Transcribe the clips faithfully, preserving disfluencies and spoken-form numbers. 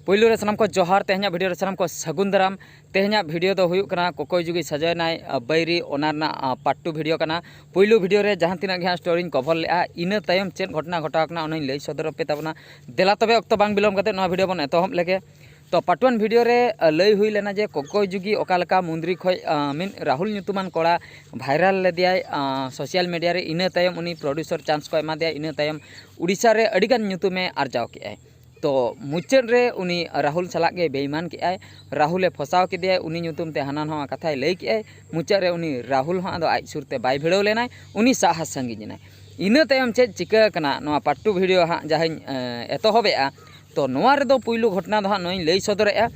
ᱯᱩᱭᱞᱩ ᱨᱮ ᱥᱟᱱᱟᱢ ᱠᱚ ᱡᱚᱦᱟᱨ, ᱛᱮᱦᱮᱧᱟᱜ ᱵᱷᱤᱰᱤᱭᱳ ᱨᱮ ᱥᱟᱱᱟᱢ ᱠᱚ ᱥᱟᱹᱜᱩᱱ ᱫᱟᱨᱟᱢ᱾ ᱛᱮᱦᱮᱧᱟᱜ ᱵᱷᱤᱰᱤᱭᱳ ᱫᱚ ᱦᱩᱭᱩᱜ ᱠᱟᱱᱟ ᱠᱚᱠᱚᱭ ᱡᱩᱜᱤ ᱥᱟᱡᱟᱣᱮᱱᱟᱭ, ᱟ, ᱵᱟᱹᱭᱨᱤ, ᱚᱱᱟ ᱨᱮᱱᱟᱜ, ᱟ, ᱯᱟᱨᱴ ᱴᱩ ᱵᱷᱤᱰᱤᱭᱳ ᱠᱟᱱᱟ᱾ ᱯᱩᱭᱞᱩ ᱵᱷᱤᱰᱤᱭᱳ ᱨᱮ ᱡᱟᱦᱟᱸ ᱛᱤᱱᱟᱹᱜ ᱜᱮ ᱦᱟᱸᱜ ᱥᱴᱳᱨᱤᱧ ᱠᱚᱵᱷᱚᱨ ᱞᱮᱜᱼᱟ, ᱤᱱᱟᱹ ᱛᱟᱭᱚᱢ ᱪᱮᱫ ᱜᱷᱚᱴᱚᱱᱟ ᱜᱷᱚᱴᱟᱣ ᱠᱟᱱᱟ ᱚᱱᱟᱧ ᱞᱟᱹᱭ ᱥᱚᱫᱚᱨ ᱟᱯᱮ ᱛᱟᱵᱚᱱᱟ᱾ ᱫᱮᱞᱟ ᱛᱚᱵᱮ ᱚᱠᱛᱚ ᱵᱟᱝ ᱵᱤᱞᱚᱢ ᱠᱟᱛᱮ ᱱᱚᱣᱟ ᱵᱷᱤᱰᱤᱭᱳ ᱵᱚᱱ ᱮᱛᱚᱦᱚᱵ ᱞᱮᱜᱮ᱾ ᱛᱚ ᱯᱟᱨᱴ ᱣᱟᱱ ᱵᱷᱤᱰᱤᱭᱳ ᱨᱮ, ᱟ, ᱞᱟᱹᱭ ᱦᱩᱭ ᱞᱮᱱᱟ ᱡᱮ ᱠᱚᱠᱚᱭ ᱡᱩᱜᱤ ᱚᱠᱟ ᱞᱮᱠᱟ ᱢᱩᱱᱫᱽᱨᱤ ᱠᱷᱚᱡ, ᱟ, ᱢᱤᱫ ᱨᱟᱦᱩᱞ ᱧᱩᱛᱩᱢᱟᱱ ᱠᱚᱲᱟ ᱵᱷᱟᱭᱨᱟᱞ ᱞᱮᱫᱮᱭᱟᱭ, ᱟ, ᱥᱳᱥᱟᱞ ᱢᱤᱰᱤᱭᱟ ᱨᱮ, ᱤᱱᱟᱹ ᱛᱟᱭᱚᱢ ᱩᱱᱤ ᱯᱨᱚᱰᱭᱩᱥᱟᱨ ᱪᱟᱱᱥ ᱠᱚ ᱮᱢᱟ ᱫᱮᱭᱟ, ᱤᱱᱟᱹ ᱛᱟᱭᱚᱢ ᱩᱲᱤᱥᱥᱟ ᱨᱮ ᱟᱹᱰᱤᱜᱟᱱ ᱧᱩᱛᱩᱢᱮ ᱟᱨᱡᱟᱣ ᱠᱮᱜᱼᱟᱭ᱾ ᱛᱚ ᱢᱩᱪᱟᱹᱫ ᱨᱮ ᱩᱱᱤ ᱨᱟᱦᱩᱞ ᱥᱟᱞᱟᱜ ᱜᱮ ᱵᱮᱭᱤᱢᱟᱱ ᱠᱮᱜᱼᱟᱭ, ᱨᱟᱦᱩᱞᱮ ᱯᱷᱚᱥᱟᱣ ᱠᱮᱫᱮᱭᱟᱭ, ᱩᱱᱤ ᱧᱩᱛᱩᱢ ᱛᱮ ᱦᱟᱱᱟ ᱱᱟᱣᱟ ᱠᱟᱛᱷᱟᱭ ᱞᱟᱹᱭ ᱠᱮᱜᱼᱟᱭ᱾ ᱢᱩᱪᱟᱹᱫ ᱨᱮ ᱩᱱᱤ ᱨᱟᱦᱩᱞ ᱦᱚᱸ ᱟᱫᱚ ᱟᱡ ᱥᱩᱨ ᱛᱮ ᱵᱟᱭ ᱵᱷᱤᱲᱟᱹᱣ ᱞᱮᱱᱟᱭ, ᱩᱱᱤ ᱥᱟᱦᱟ ᱥᱟᱺᱜᱤᱧ ᱮᱱᱟᱭ᱾ ᱤᱱᱟᱹ ᱛᱟᱭᱚᱢ ᱪᱮᱫ ᱪᱤᱠᱟᱹ ᱟᱠᱟᱱᱟ, ᱱᱚᱣᱟ ᱯᱟᱨᱴ ᱴᱩ ᱵᱷᱤᱰᱤᱭᱳ ᱦᱟᱸᱜ ᱡᱟᱦᱟᱸᱧ, ᱮ, ᱮᱛᱚᱦᱚᱵᱮᱜᱼᱟ, ᱛᱚ ᱱᱚᱣᱟ ᱨᱮᱫᱚ ᱯᱩᱭᱞᱩ ᱜᱷᱚᱴᱚᱱᱟ ᱫᱚ ᱦᱟᱸᱜ ᱱᱚᱣᱟᱧ ᱞᱟᱹᱭ ᱥᱚᱫᱚᱨᱮᱜᱼᱟ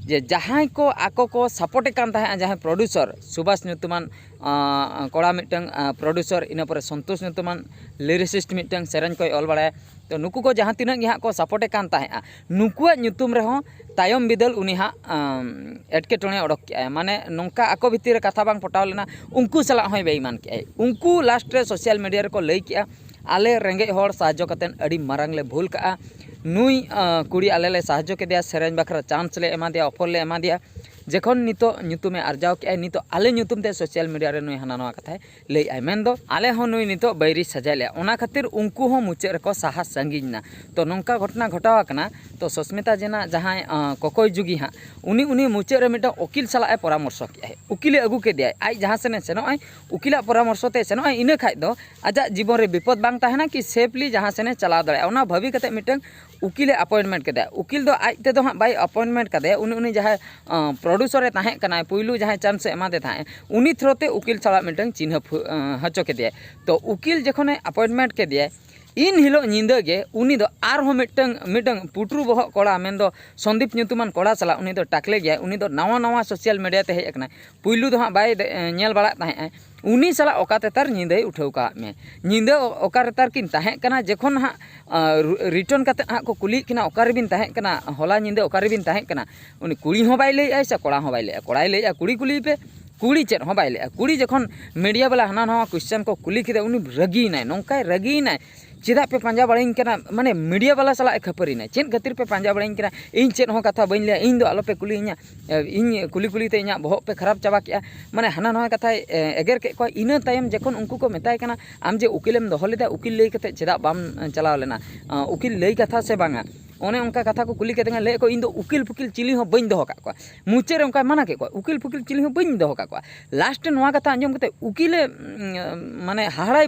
ᱡᱮ ᱡᱟᱦᱟᱸᱭ ᱠᱚ ᱟᱠᱚ ᱠᱚ ᱥᱟᱯᱳᱨᱴᱮ ᱠᱟᱱ ᱛᱟᱦᱮᱸᱜᱼᱟ, ᱡᱟᱦᱟᱸᱭ ᱯᱨᱚᱰᱭᱩᱥᱟᱨ ᱥᱩᱵᱷᱟᱥ ᱧᱩᱛᱩᱢᱟᱱ, ᱟ, ᱠᱚᱲᱟ ᱢᱤᱫᱴᱟᱝ, ᱟ, ᱯᱨᱚᱰᱭᱩᱥᱟᱨ, ᱤᱱᱟᱹ ᱯᱚᱨᱮ ᱥᱚᱱᱛᱳᱥ ᱧᱩᱛᱩᱢᱟᱱ ᱞᱤᱨᱤᱥᱤᱥᱴ ᱢᱤᱫᱴᱟᱝ ᱥᱮᱨᱮᱧ ᱠᱚᱭ ᱚᱞ ᱵᱟᱲᱟᱭᱟ᱾ ᱛᱚ ᱱᱩᱠᱩ ᱠᱚ ᱡᱟᱦᱟᱸ ᱛᱤᱱᱟᱹᱜ ᱜᱮ ᱦᱟᱸᱜ ᱠᱚ ᱥᱟᱯᱳᱨᱴᱮ ᱠᱟᱱ ᱛᱟᱦᱮᱸᱜᱼᱟ, ᱱᱩᱠᱩᱣᱟᱜ ᱧᱩᱛᱩᱢ ᱨᱮᱦᱚᱸ ᱛᱟᱭᱚᱢ ᱵᱤᱫᱟᱹᱞ ᱩᱱᱤ ᱦᱟᱸᱜ, ᱟᱢ, ᱮᱴᱠᱮᱴᱚᱬᱮ ᱚᱰᱚᱠ ᱠᱮᱜᱼᱟᱭ᱾ ᱢᱟᱱᱮ ᱱᱚᱝᱠᱟ ᱟᱠᱚ ᱵᱷᱤᱛᱤᱨ ᱨᱮ ᱠᱟᱛᱷᱟ ᱵᱟᱝ ᱯᱚᱴᱟᱣ ᱞᱮᱱᱟ, ᱩᱱᱠᱩ ᱥᱟᱞᱟᱜ ᱦᱚᱸᱭ ᱵᱮᱭᱤᱢᱟᱱ ᱠᱮᱜᱼᱟᱭ᱾ ᱩᱱᱠᱩ ᱞᱟᱥᱴ ᱨᱮ ᱥᱳᱥᱟᱞ ᱢᱤᱰᱤᱭᱟ ᱨᱮᱠᱚ ᱞᱟᱹᱭ ᱠᱮᱜᱼᱟ, "ᱟᱞᱮ ᱨᱮᱸᱜᱮᱡ ᱦᱚᱲ ᱥᱟᱦᱟᱡᱽᱡᱚ ᱠᱟᱛᱮᱫ ᱟᱹᱰᱤ ᱢᱟᱨᱟᱝ ᱞᱮ ᱵᱷᱩᱞ ᱠᱟᱜᱼᱟ᱾ ᱱᱩᱭ, ᱟ, ᱠᱩᱲᱤ ᱟᱞᱮ ᱞᱮ ᱥᱟᱦᱟᱡᱽᱡᱚ ᱠᱮᱫᱮᱭᱟ, ᱥᱮᱨᱮᱧ ᱵᱟᱠᱷᱨᱟ ᱪᱟᱱᱥ ᱞᱮ ᱮᱢᱟ ᱫᱮᱭᱟ, ᱚᱯᱷᱟᱨ ᱞᱮ ᱮᱢᱟ ᱫᱮᱭᱟ᱾ ᱡᱚᱠᱷᱚᱱ ᱱᱤᱛᱚᱜ ᱧᱩᱛᱩᱢᱮ ᱟᱨᱡᱟᱣ ᱠᱮᱜᱼᱟᱭ, ᱱᱤᱛᱚᱜ ᱟᱞᱮ ᱧᱩᱛᱩᱢ ᱛᱮ ᱥᱳᱥᱟᱞ ᱢᱤᱰᱤᱭᱟ ᱨᱮ ᱱᱩᱭ ᱦᱟᱱᱟ ᱱᱟᱣᱟ ᱠᱟᱛᱷᱟᱭ ᱞᱟᱹᱭᱮᱜᱼᱟᱭ, ᱢᱮᱱᱫᱚ ᱟᱞᱮ ᱦᱚᱸ ᱱᱩᱭ ᱱᱤᱛᱚᱜ ᱵᱟᱹᱭᱨᱤ ᱥᱟᱡᱟᱭ ᱞᱮᱭᱟ᱾" ᱚᱱᱟ ᱠᱷᱟᱹᱛᱤᱨ ᱩᱱᱠᱩ ᱦᱚᱸ ᱢᱩᱪᱟᱹᱫ ᱨᱮᱠᱚ ᱥᱟᱦᱟ ᱥᱟᱺᱜᱤᱧ ᱮᱱᱟ᱾ ᱛᱚ ᱱᱚᱝᱠᱟ ᱜᱷᱚᱴᱚᱱᱟ ᱜᱷᱚᱴᱟᱣ ᱟᱠᱟᱱᱟ᱾ ᱛᱚ ᱥᱚᱥᱢᱤᱛᱟ ᱡᱮᱱᱟ ᱡᱟᱦᱟᱸᱭ, ᱟ, ᱠᱚᱠᱚᱭ ᱡᱩᱜᱤ ᱦᱟᱸᱜ, ᱩᱱᱤ, ᱩᱱᱤ ᱢᱩᱪᱟᱹᱫ ᱨᱮ ᱢᱤᱫᱴᱟᱝ ᱩᱠᱤᱞ ᱥᱟᱞᱟᱜ ᱮ ᱯᱚᱨᱟᱢᱚᱨᱥᱚ ᱠᱮᱜᱼᱟᱭ, ᱩᱠᱤᱞᱮ ᱟᱹᱜᱩ ᱠᱮᱫᱮᱭᱟᱭ᱾ ᱟᱡ ᱡᱟᱦᱟᱸ ᱥᱮᱱᱮ ᱥᱮᱱᱚᱜᱼᱟᱭ, ᱩᱠᱤᱞᱟᱜ ᱯᱚᱨᱟᱢᱚᱨᱥᱚ ᱛᱮ ᱥᱮᱱᱚᱜᱼᱟᱭ, ᱤᱱᱟᱹ ᱠᱷᱟᱡ ᱫᱚ ᱟᱡᱟᱜ ᱡᱤᱵᱚᱱ ᱨᱮ ᱵᱤᱯᱚᱫ ᱵᱟᱝ ᱛᱟᱦᱮᱱᱟ, ᱠᱤ ᱥᱮᱯᱷᱞᱤ ᱡᱟᱦᱟᱸ ᱥᱮᱱᱮ ᱪᱟᱞᱟᱣ ᱫᱟᱲᱮᱭᱟᱜᱼᱟ, ᱚᱱᱟ ᱵᱷᱟᱹᱵᱤ ᱠᱟᱛᱮ ᱢᱤᱫᱴᱟᱝ ᱩᱠᱤᱞᱮ ᱟᱯᱚᱭᱮᱱᱴᱢᱮᱱᱴ ᱠᱮᱫᱮᱭᱟ᱾ ᱩᱠᱤᱞ ᱫᱚ ᱟᱡ ᱛᱮᱫᱚ ᱦᱟᱸᱜ ᱵᱟᱭ ᱟᱯᱚᱭᱮᱱᱴᱢᱮᱱᱴ ᱠᱟᱫᱮᱭᱟ, ᱩᱱᱤ, ᱩᱱᱤ ᱡᱟᱦᱟᱸᱭ, ᱟ, ᱯᱨᱚᱰᱭᱩᱥᱚᱨᱮ ᱛᱟᱦᱮᱸ ᱠᱟᱱᱟᱭ, ᱯᱩᱭᱞᱩ ᱡᱟᱦᱟᱸᱭ ᱪᱟᱱᱥ ᱮ ᱮᱢᱟᱫᱮ ᱛᱟᱦᱮᱸᱫ, ᱩᱱᱤ ᱛᱷᱨᱳ ᱛᱮ ᱩᱠᱤᱞ ᱥᱟᱞᱟᱜ ᱢᱤᱫᱴᱟᱝ ᱪᱤᱱᱦᱟᱹᱯ ᱦᱩ-, ᱟ, ᱦᱚᱪᱚ ᱠᱮᱫᱮᱭᱟᱭ᱾ ᱛᱚ ᱩᱠᱤᱞ ᱡᱚᱠᱷᱚᱱᱮ ᱟᱯᱚᱭᱮᱱᱴᱢᱮᱱᱴ ᱠᱮᱫᱮᱭᱟᱭ, ᱤᱱ ᱦᱤᱞᱳᱜ ᱧᱤᱫᱟᱹ ᱜᱮ ᱩᱱᱤ ᱫᱚ ᱟᱨᱦᱚᱸ ᱢᱤᱫᱴᱟᱝ, ᱢᱤᱫᱴᱟᱝ ᱯᱩᱴᱨᱩ ᱵᱚᱦᱚᱜ ᱠᱚᱲᱟ, ᱢᱮᱱᱫᱚ ᱥᱚᱱᱫᱤᱯ ᱧᱩᱛᱩᱢᱟᱱ ᱠᱚᱲᱟ ᱥᱟᱞᱟᱜ ᱩᱱᱤ ᱫᱚ ᱴᱟᱠᱞᱮ ᱜᱮᱭᱟᱭ᱾ ᱩᱱᱤ ᱫᱚ ᱱᱟᱣᱟ ᱱᱟᱣᱟ ᱥᱳᱥᱟᱞ ᱢᱤᱰᱤᱭᱟ ᱛᱮ ᱦᱮᱡ ᱟᱠᱟᱱᱟᱭ, ᱯᱩᱭᱞᱩ ᱫᱚ ᱦᱟᱸᱜ ᱵᱟᱭ ᱫᱮ-, ᱧᱮᱞ ᱵᱟᱲᱟᱜ ᱛᱟᱦᱮᱸᱜᱼᱟᱭ᱾ ᱩᱱᱤ ᱥᱟᱞᱟᱜ ᱚᱠᱟ ᱛᱮᱛᱟᱨ ᱧᱤᱫᱟᱹᱭ ᱩᱴᱷᱟᱹᱣ ᱠᱟᱜ ᱢᱮ, ᱧᱤᱫᱟᱹ ᱚ-, ᱚᱠᱟ ᱨᱮᱛᱟᱨ ᱠᱤᱱ ᱛᱟᱦᱮᱸ ᱠᱟᱱᱟ, ᱡᱚᱠᱷᱚᱱ ᱦᱟᱸᱜ, ᱟ, ᱨᱩ-, ᱨᱤᱴᱟᱨᱱ ᱠᱟᱛᱮᱫ ᱦᱟᱸᱜ ᱠᱚ ᱠᱩᱞᱤᱭᱮᱫ ᱠᱤᱱᱟ, "ᱚᱠᱟ ᱨᱮᱵᱤᱱ ᱛᱟᱦᱮᱸ ᱠᱟᱱᱟ, ᱦᱚᱞᱟ ᱧᱤᱫᱟᱹ ᱚᱠᱟ ᱨᱮᱵᱤᱱ ᱛᱟᱦᱮᱸ ᱠᱟᱱᱟ?" ᱩᱱᱤ ᱠᱩᱲᱤ ᱦᱚᱸ ᱵᱟᱭ ᱞᱟᱹᱭᱮᱜᱼᱟᱭ ᱥᱮ ᱠᱚᱲᱟ ᱦᱚᱸ ᱵᱟᱭ ᱞᱟᱹᱭᱮᱜᱼᱟ᱾ ᱠᱚᱲᱟᱭ ᱞᱟᱹᱭᱮᱜᱼᱟ, "ᱠᱩᱲᱤ ᱠᱩᱞᱤᱭᱮ ᱯᱮ, ᱠᱩᱲᱤ ᱪᱮᱫ ᱦᱚᱸ ᱵᱟᱭ ᱞᱟᱹᱭᱮᱜᱼᱟ᱾" ᱠᱩᱲᱤ ᱡᱚᱠᱷᱚᱱ ᱢᱤᱰᱤᱭᱟ ᱵᱟᱞᱟ ᱦᱟᱱᱟ ᱱᱟᱣᱟ ᱠᱚᱥᱪᱮᱱ ᱠᱚ ᱠᱩᱞᱤ ᱠᱮᱫᱟ, ᱩᱱᱤ ᱨᱟᱹᱜᱤᱭᱮᱱᱟᱭ, ᱱᱚᱝᱠᱟᱭ ᱨᱟᱹᱜᱤᱭᱮᱱᱟᱭ, ᱪᱮᱫᱟᱜ ᱯᱮ ᱯᱟᱸᱡᱟ ᱵᱟᱲᱟᱧ ᱠᱟᱱᱟ? ᱢᱟᱱᱮ ᱢᱤᱰᱤᱭᱟ ᱵᱟᱞᱟ ᱥᱟᱞᱟᱜ ᱮ ᱠᱷᱟᱹᱯᱟᱹᱨᱤᱭᱮᱱᱟ, ᱪᱮᱫ ᱠᱷᱟᱹᱛᱤᱨ ᱯᱮ ᱯᱟᱸᱡᱟ ᱵᱟᱲᱟᱧ ᱠᱟᱱᱟ? ᱤᱧ ᱪᱮᱫ ᱦᱚᱸ ᱠᱟᱛᱷᱟ ᱵᱟᱹᱧ ᱞᱟᱹᱭᱟ, ᱤᱧ ᱫᱚ ᱟᱞᱚᱯᱮ ᱠᱩᱞᱤᱭᱤᱧᱟ, ᱤᱧ ᱠᱩᱞᱤ ᱠᱩᱞᱤ ᱛᱮ ᱤᱧᱟᱹᱜ ᱵᱚᱦᱚᱜ ᱯᱮ ᱠᱷᱟᱨᱟᱯ ᱪᱟᱵᱟ ᱠᱮᱜᱼᱟ᱾ ᱢᱟᱱᱮ ᱦᱟᱱᱟ ᱱᱚᱣᱟ ᱠᱟᱛᱷᱟᱭ ᱮ, ᱮᱜᱮᱨ ᱠᱮᱫ ᱠᱚᱣᱟ᱾ ᱤᱱᱟᱹ ᱛᱟᱭᱚᱢ ᱡᱚᱠᱷᱚᱱ ᱩᱱᱠᱩ ᱠᱚ ᱢᱮᱛᱟᱭ ᱠᱟᱱᱟ, "ᱟᱢ ᱡᱮ ᱩᱠᱤᱞᱮᱢ ᱫᱚᱦᱚ ᱞᱮᱫᱟ, ᱩᱠᱤᱞ ᱞᱟᱹᱭ ᱠᱟᱛᱮ ᱪᱮᱫᱟᱜ ᱵᱟᱢ ᱮ, ᱪᱟᱞᱟᱣ ᱞᱮᱱᱟ? ᱟ, ᱩᱠᱤᱞ ᱞᱟᱹᱭ ᱠᱟᱛᱷᱟ ᱥᱮ ᱵᱟᱝᱟ?" ᱚᱱᱮ ᱚᱱᱠᱟ ᱠᱟᱛᱷᱟ ᱠᱚ ᱠᱩᱞᱤ ᱠᱮᱫᱮ ᱠᱷᱟᱱ ᱞᱟᱹᱭᱮᱫ ᱠᱚ, "ᱤᱧ ᱫᱚ ᱩᱠᱤᱞ ᱯᱷᱩᱠᱤᱞ ᱪᱤᱞᱤ ᱦᱚᱸ ᱵᱟᱹᱧ ᱫᱚᱦᱚ ᱠᱟᱜ ᱠᱚᱣᱟ᱾" ᱢᱩᱪᱟᱹᱫ ᱨᱮ ᱚᱱᱠᱟᱭ ᱢᱟᱱᱟ ᱠᱮᱫ ᱠᱚᱣᱟ, "ᱩᱠᱤᱞ ᱯᱷᱩᱠᱤᱞ ᱪᱤᱞᱤ ᱦᱚᱸ ᱵᱟᱹᱧ ᱫᱚᱦᱚ ᱠᱟᱜ ᱠᱚᱣᱟ᱾" ᱞᱟᱥᱴ ᱨᱮ ᱱᱚᱣᱟ ᱠᱟᱛᱷᱟ ᱟᱸᱡᱚᱢ ᱠᱟᱛᱮ ᱩᱠᱤᱞᱮ, ᱩᱢ, ᱢᱟᱱᱮ ᱦᱟᱦᱟᱲᱟᱭ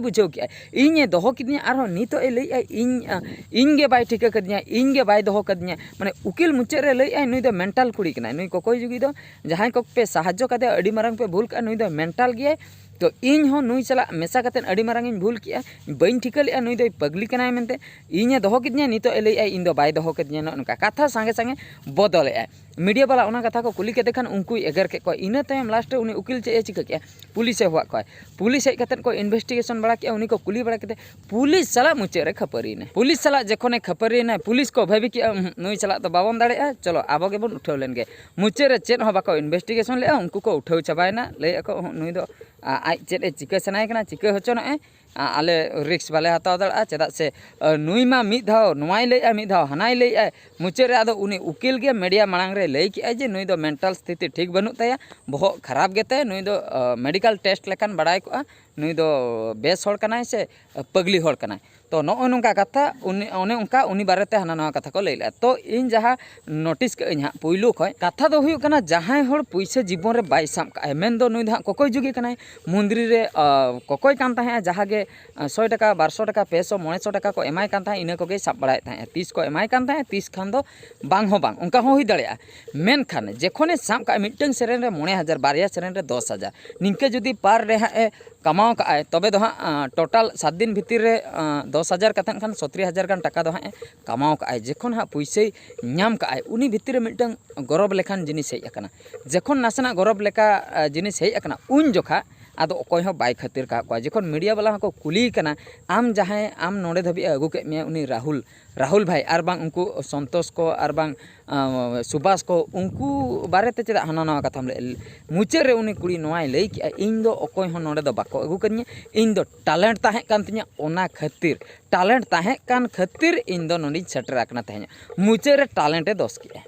ᱵᱩᱡᱷᱟᱹᱣ ᱠᱮᱜᱼᱟ, "ᱤᱧᱮ ᱫᱚᱦᱚ ᱠᱤᱫᱤᱧᱟ, ᱟᱨᱦᱚᱸ ᱱᱤᱛᱚᱜ ᱮ ᱞᱟᱹᱭᱮᱫᱼᱟ ᱤᱧ, ᱟ, ᱤᱧ ᱜᱮ ᱵᱟᱭ ᱴᱷᱤᱠᱟᱹ ᱠᱟᱫᱤᱧᱟ, ᱤᱧ ᱜᱮ ᱵᱟᱭ ᱫᱚᱦᱚ ᱠᱟᱫᱤᱧᱟ᱾" ᱢᱟᱱᱮ ᱩᱠᱤᱞ ᱢᱩᱪᱟᱹᱫ ᱨᱮ ᱞᱟᱹᱭᱮᱫᱼᱟᱭ, "ᱱᱩᱭ ᱫᱚ ᱢᱮᱱᱴᱟᱞ ᱠᱩᱲᱤ ᱠᱟᱱᱟᱭ, ᱱᱩᱭ ᱠᱚᱠᱚᱭ ᱡᱩᱜᱤ ᱫᱚ ᱡᱟᱦᱟᱸᱭ ᱠᱚᱯᱮ ᱥᱟᱦᱟᱡᱽᱡᱚ ᱠᱟᱫᱮᱭᱟ, ᱟᱹᱰᱤ ᱢᱟᱨᱟᱝ ᱯᱮ ᱵᱷᱩᱞ ᱠᱟᱜᱼᱟ, ᱱᱩᱭ ᱫᱚ ᱢᱮᱱᱴᱟᱞ ᱜᱮᱭᱟᱭ᱾ ᱛᱚ ᱤᱧ ᱦᱚᱸ ᱱᱩᱭ ᱥᱟᱞᱟᱜ ᱢᱮᱥᱟ ᱠᱟᱛᱮᱫ ᱟᱹᱰᱤ ᱢᱟᱨᱟᱝ ᱤᱧ ᱵᱷᱩᱞ ᱠᱮᱜᱼᱟ, ᱵᱟᱹᱧ ᱴᱷᱤᱠᱟᱹ ᱞᱮᱜᱼᱟ ᱱᱩᱭ ᱫᱚᱭ ᱯᱟᱹᱜᱽᱞᱤ ᱠᱟᱱᱟᱭ ᱢᱮᱱᱛᱮ, ᱤᱧᱮ ᱫᱚᱦᱚ ᱠᱤᱫᱤᱧᱟ, ᱱᱤᱛᱚᱜ ᱮ ᱞᱟᱹᱭᱮᱫᱼᱟᱭ ᱤᱧ ᱫᱚ ᱵᱟᱭ ᱫᱚᱦᱚ ᱠᱟᱫᱤᱧᱟ᱾" ᱱᱚᱜᱼᱚ ᱱᱚᱝᱠᱟ ᱠᱟᱛᱷᱟ ᱥᱟᱸᱜᱮ ᱥᱟᱸᱜᱮ ᱵᱚᱫᱚᱞᱮᱜᱼᱟᱭ᱾ ᱢᱤᱰᱤᱭᱟ ᱵᱟᱞᱟ ᱚᱱᱟ ᱠᱟᱛᱷᱟ ᱠᱚ ᱠᱩᱞᱤ ᱠᱮᱫᱮ ᱠᱷᱟᱱ ᱩᱱᱠᱩᱭ ᱮᱜᱮᱨ ᱠᱮᱫ ᱠᱚᱣᱟ᱾ ᱤᱱᱟᱹ ᱛᱟᱭᱚᱢ ᱞᱟᱥᱴ ᱨᱮ ᱩᱱᱤ ᱩᱠᱤᱞ ᱪᱮᱫ ᱮ ᱪᱤᱠᱟᱹ ᱠᱮᱜᱼᱟ? ᱯᱩᱞᱤᱥ ᱮ ᱦᱚᱦᱚᱣᱟᱫ ᱠᱚᱣᱟ᱾ ᱯᱩᱞᱤᱥ ᱦᱮᱡ ᱠᱟᱛᱮᱫ ᱠᱚ ᱤᱱᱵᱷᱮᱥᱴᱤᱜᱮᱥᱚᱱ ᱵᱟᱲᱟ ᱠᱮᱜᱼᱟ, ᱩᱱᱤ ᱠᱚ ᱠᱩᱞᱤ ᱵᱟᱲᱟ ᱠᱮᱫᱮ, ᱯᱩᱞᱤᱥ ᱥᱟᱞᱟᱜ ᱢᱩᱪᱟᱹᱫ ᱨᱮ ᱠᱷᱟᱹᱯᱟᱹᱨᱤᱭᱮᱱᱟᱭ᱾ ᱯᱩᱞᱤᱥ ᱥᱟᱞᱟᱜ ᱡᱚᱠᱷᱚᱱᱮ ᱠᱷᱟᱹᱯᱟᱹᱨᱤᱭᱮᱱᱟᱭ, ᱯᱩᱞᱤᱥ ᱠᱚ ᱵᱷᱟᱹᱵᱤ ᱠᱮᱜᱼᱟ, "ᱩᱸᱦᱩᱸ, ᱱᱩᱭ ᱥᱟᱞᱟᱜ ᱫᱚ ᱵᱟᱵᱚᱱ ᱫᱟᱲᱮᱭᱟᱜᱼᱟ, ᱪᱚᱞᱚ ᱟᱵᱚ ᱜᱮᱵᱚᱱ ᱩᱴᱷᱟᱹᱣ ᱞᱮᱱ ᱜᱮ᱾" ᱢᱩᱪᱟᱹᱫ ᱨᱮ ᱪᱮᱫ ᱦᱚᱸ ᱵᱟᱠᱚ ᱤᱱᱵᱷᱮᱥᱴᱤᱜᱮᱥᱚᱱ ᱞᱮᱜᱼᱟ, ᱩᱱᱠᱩ ᱠᱚ ᱩᱴᱷᱟᱹᱣ ᱪᱟᱵᱟᱭᱮᱱᱟ, ᱞᱟᱹᱭ ᱟᱠᱚ, "ᱩᱸᱦᱩᱸ, ᱱᱩᱭ ᱫᱚ, ᱟ, ᱟᱡ ᱪᱮᱫ ᱮ ᱪᱤᱠᱟᱹ ᱥᱟᱱᱟᱭᱮ ᱠᱟᱱᱟ, ᱪᱤᱠᱟᱹ ᱦᱚᱪᱚᱱᱚᱜᱼᱟᱭ, ᱟ, ᱟᱞᱮ ᱨᱤᱠᱥ ᱵᱟᱞᱮ ᱦᱟᱛᱟᱣ ᱫᱟᱲᱮᱭᱟᱜᱼᱟ, ᱪᱮᱫᱟᱜ ᱥᱮ, ᱟ, ᱱᱩᱭ ᱢᱟ ᱢᱤᱫ ᱫᱷᱟᱣ ᱱᱚᱣᱟᱭ ᱞᱟᱹᱭᱮᱜᱼᱟ, ᱢᱤᱫ ᱫᱷᱟᱣ ᱦᱟᱱᱟᱭ ᱞᱟᱹᱭᱮᱜᱼᱟᱭ᱾" ᱢᱩᱪᱟᱹᱫ ᱨᱮ ᱟᱫᱚ ᱩᱱᱤ ᱩᱠᱤᱞ ᱜᱮ ᱢᱤᱰᱤᱭᱟ ᱢᱟᱲᱟᱝ ᱨᱮ ᱞᱟᱹᱭ ᱠᱮᱜᱼᱟᱭ ᱡᱮ ᱱᱩᱭ ᱫᱚ ᱢᱮᱱᱴᱟᱞ ᱥᱛᱷᱤᱛᱤ ᱴᱷᱤᱠ ᱵᱟᱹᱱᱩᱜ ᱛᱟᱭᱟ, ᱵᱚᱦᱚᱜ ᱠᱷᱟᱨᱟᱯ ᱜᱮᱛᱟᱭ, ᱱᱩᱭ ᱫᱚ, ᱟ, ᱢᱮᱰᱤᱠᱟᱞ ᱴᱮᱥᱴ ᱞᱮᱠᱷᱟᱱ ᱵᱟᱲᱟᱭ ᱠᱚᱜᱼᱟ, ᱱᱩᱭ ᱫᱚ ᱵᱮᱥ ᱦᱚᱲ ᱠᱟᱱᱟᱭ ᱥᱮ ᱯᱟᱹᱜᱽᱞᱤ ᱦᱚᱲ ᱠᱟᱱᱟᱭ᱾ ᱛᱚ ᱱᱚᱜᱼᱚ ᱱᱚᱝᱠᱟ ᱠᱟᱛᱷᱟ, ᱩᱱᱤ, ᱚᱱᱮ ᱚᱱᱠᱟ ᱩᱱᱤ ᱵᱟᱨᱮᱛᱮ ᱦᱟᱱᱟ ᱱᱟᱣᱟ ᱠᱟᱛᱷᱟ ᱠᱚ ᱞᱟᱹᱭ ᱞᱮᱜᱼᱟ᱾ ᱛᱚ ᱤᱧ ᱡᱟᱦᱟᱸ ᱱᱳᱴᱤᱥ ᱠᱟᱜ ᱟᱹᱧ ᱦᱟᱸᱜ ᱯᱩᱭᱞᱩ ᱠᱷᱚᱱ, ᱠᱟᱛᱷᱟ ᱫᱚ ᱦᱩᱭᱩᱜ ᱠᱟᱱᱟ, ᱡᱟᱦᱟᱸᱭ ᱦᱚᱲ ᱯᱩᱭᱥᱟᱹ ᱡᱤᱵᱚᱱ ᱨᱮ ᱵᱟᱭ ᱥᱟᱵ ᱠᱟᱜᱼᱟᱭ, ᱢᱮᱱᱫᱚ ᱱᱩᱭ ᱫᱚ ᱦᱟᱸᱜ ᱠᱚᱠᱚᱭ ᱡᱩᱜᱤ ᱠᱟᱱᱟᱭ, ᱢᱚᱱᱫᱤᱨ ᱨᱮ, ᱟ, ᱠᱚᱠᱚᱭ ᱠᱟᱱ ᱛᱟᱦᱮᱸᱜᱼᱟ, ᱡᱟᱦᱟᱸ ᱜᱮ, ᱟ, ᱥᱚᱭ ᱴᱟᱠᱟ, ᱵᱟᱨᱥᱚ ᱴᱟᱠᱟ, ᱯᱮᱥᱚ, ᱢᱚᱬᱮᱥᱚ ᱴᱟᱠᱟ ᱠᱚ ᱮᱢᱟᱭ ᱠᱟᱱ ᱛᱟᱦᱮᱸᱜ, ᱤᱱᱟᱹ ᱠᱚᱜᱮᱭ ᱥᱟᱵ ᱵᱟᱲᱟᱭᱮᱫ ᱛᱟᱦᱮᱸᱜᱼᱟ᱾ ᱛᱤᱥ ᱠᱚ ᱮᱢᱟᱭ ᱠᱟᱱ ᱛᱟᱦᱮᱸᱜ, ᱛᱤᱥ ᱠᱷᱟᱱ ᱫᱚ ᱵᱟᱝ ᱦᱚᱸ ᱵᱟᱝ, ᱚᱱᱠᱟ ᱦᱚᱸ ᱦᱩᱭ ᱫᱟᱲᱮᱭᱟᱜᱼᱟ᱾ ᱢᱮᱱᱠᱷᱟᱱ ᱡᱚᱠᱷᱚᱱᱮ ᱥᱟᱵ ᱠᱟᱜᱼᱟ ᱢᱤᱫᱴᱟᱝ ᱥᱮᱨᱮᱧ ᱨᱮ ᱢᱚᱬᱮ ᱦᱟᱡᱟᱨ, ᱵᱟᱨᱭᱟ ᱥᱮᱨᱮᱧ ᱨᱮ ᱫᱚᱥ ᱦᱟᱡᱟᱨ, ᱱᱤᱝᱠᱟᱹ ᱡᱩᱫᱤ ᱯᱟᱨ ᱰᱮ ᱦᱟᱸᱜ ᱮ ᱠᱟᱢᱟᱣ ᱠᱟᱜᱼᱟᱭ, ᱛᱚᱵᱮ ᱫᱚ ᱦᱟᱸᱜ, ᱟᱸ, ᱴᱳᱴᱟᱞ ᱥᱟᱛ ᱫᱤᱱ ᱵᱷᱤᱛᱤᱨ ᱨᱮ, ᱟᱸ, ᱫᱚᱥ ᱦᱟᱡᱟᱨ ᱠᱟᱛᱮᱫ ᱠᱷᱟᱱ ᱥᱚᱛᱨᱤ ᱦᱟᱡᱟᱨ ᱜᱟᱱ ᱴᱟᱠᱟ ᱫᱚ ᱦᱟᱸᱜ ᱮ ᱠᱟᱢᱟᱣ ᱠᱟᱜᱼᱟᱭ᱾ ᱡᱚᱠᱷᱚᱱ ᱦᱟᱸᱜ ᱯᱩᱭᱥᱟᱹᱭ ᱧᱟᱢ ᱠᱟᱜᱼᱟᱭ, ᱩᱱᱤ ᱵᱷᱤᱛᱤᱨ ᱨᱮ ᱢᱤᱫᱴᱟᱝ ᱜᱚᱨᱚᱵᱽ ᱞᱮᱠᱟᱱ ᱡᱤᱱᱤᱥ ᱦᱮᱡ ᱟᱠᱟᱱᱟ᱾ ᱡᱚᱠᱷᱚᱱ ᱱᱟᱥᱮᱱᱟᱜ ᱜᱚᱨᱚᱵᱽ ᱞᱮᱠᱟ, ᱟᱸ, ᱡᱤᱱᱤᱥ ᱦᱮᱡ ᱟᱠᱟᱱᱟ, ᱩᱱ ᱡᱚᱠᱷᱟ ᱟᱫᱚ ᱚᱠᱚᱭ ᱦᱚᱸ ᱵᱟᱭ ᱠᱷᱟᱹᱛᱤᱨ ᱠᱟᱜ ᱠᱚᱣᱟ᱾ ᱡᱚᱠᱷᱚᱱ ᱢᱤᱰᱤᱭᱟ ᱵᱟᱞᱟ ᱦᱚᱸᱠᱚ ᱠᱩᱞᱤᱭᱮ ᱠᱟᱱᱟ, ᱟᱢ ᱡᱟᱦᱟᱸᱭ, ᱟᱢ ᱱᱚᱰᱮ ᱫᱷᱟᱹᱵᱤᱡ ᱮ ᱟᱹᱜᱩ ᱠᱮᱫ ᱢᱮᱭᱟ, ᱩᱱᱤ ᱨᱟᱦᱩᱞ, ᱨᱟᱦᱩᱞ ᱵᱷᱟᱭ, ᱟᱨ ᱵᱟᱝ ᱩᱱᱠᱩ ᱥᱚᱱᱛᱳᱥ ᱠᱚ, ᱟᱨ ᱵᱟᱝ, ᱟᱸ, ᱥᱩᱵᱷᱟᱥ ᱠᱚ, ᱩᱱᱠᱩ ᱵᱟᱨᱮᱛᱮ ᱪᱮᱫᱟᱜ ᱦᱟᱱᱟ ᱱᱟᱣᱟ ᱠᱟᱛᱷᱟᱢ ᱞᱟᱹᱭ? ᱢᱩᱪᱟᱹᱫ ᱨᱮ ᱩᱱᱤ ᱠᱩᱲᱤ ᱱᱚᱣᱟᱭ ᱞᱟᱹᱭ ᱠᱮᱜᱼᱟ, "ᱤᱧ ᱫᱚ ᱚᱠᱚᱭ ᱦᱚᱸ ᱱᱚᱰᱮ ᱫᱚ ᱵᱟᱠᱚ ᱟᱹᱜᱩ ᱠᱟᱹᱫᱤᱧᱟ, ᱤᱧ ᱫᱚ ᱴᱮᱞᱮᱱᱴ ᱛᱟᱦᱮᱸ ᱠᱟᱱ ᱛᱤᱧᱟᱹ, ᱚᱱᱟ ᱠᱷᱟᱹᱛᱤᱨ, ᱴᱮᱞᱮᱱᱴ ᱛᱟᱦᱮᱸ ᱠᱟᱱ ᱠᱷᱟᱹᱛᱤᱨ ᱤᱧ ᱫᱚ ᱱᱚᱰᱮᱧ ᱥᱮᱴᱮᱨ ᱟᱠᱟᱱᱟ ᱛᱮᱦᱮᱧ᱾" ᱢᱩᱪᱟᱹᱫ ᱨᱮ ᱴᱮᱞᱮᱱᱴ ᱮ ᱫᱚᱥ ᱠᱮᱜᱼᱟ᱾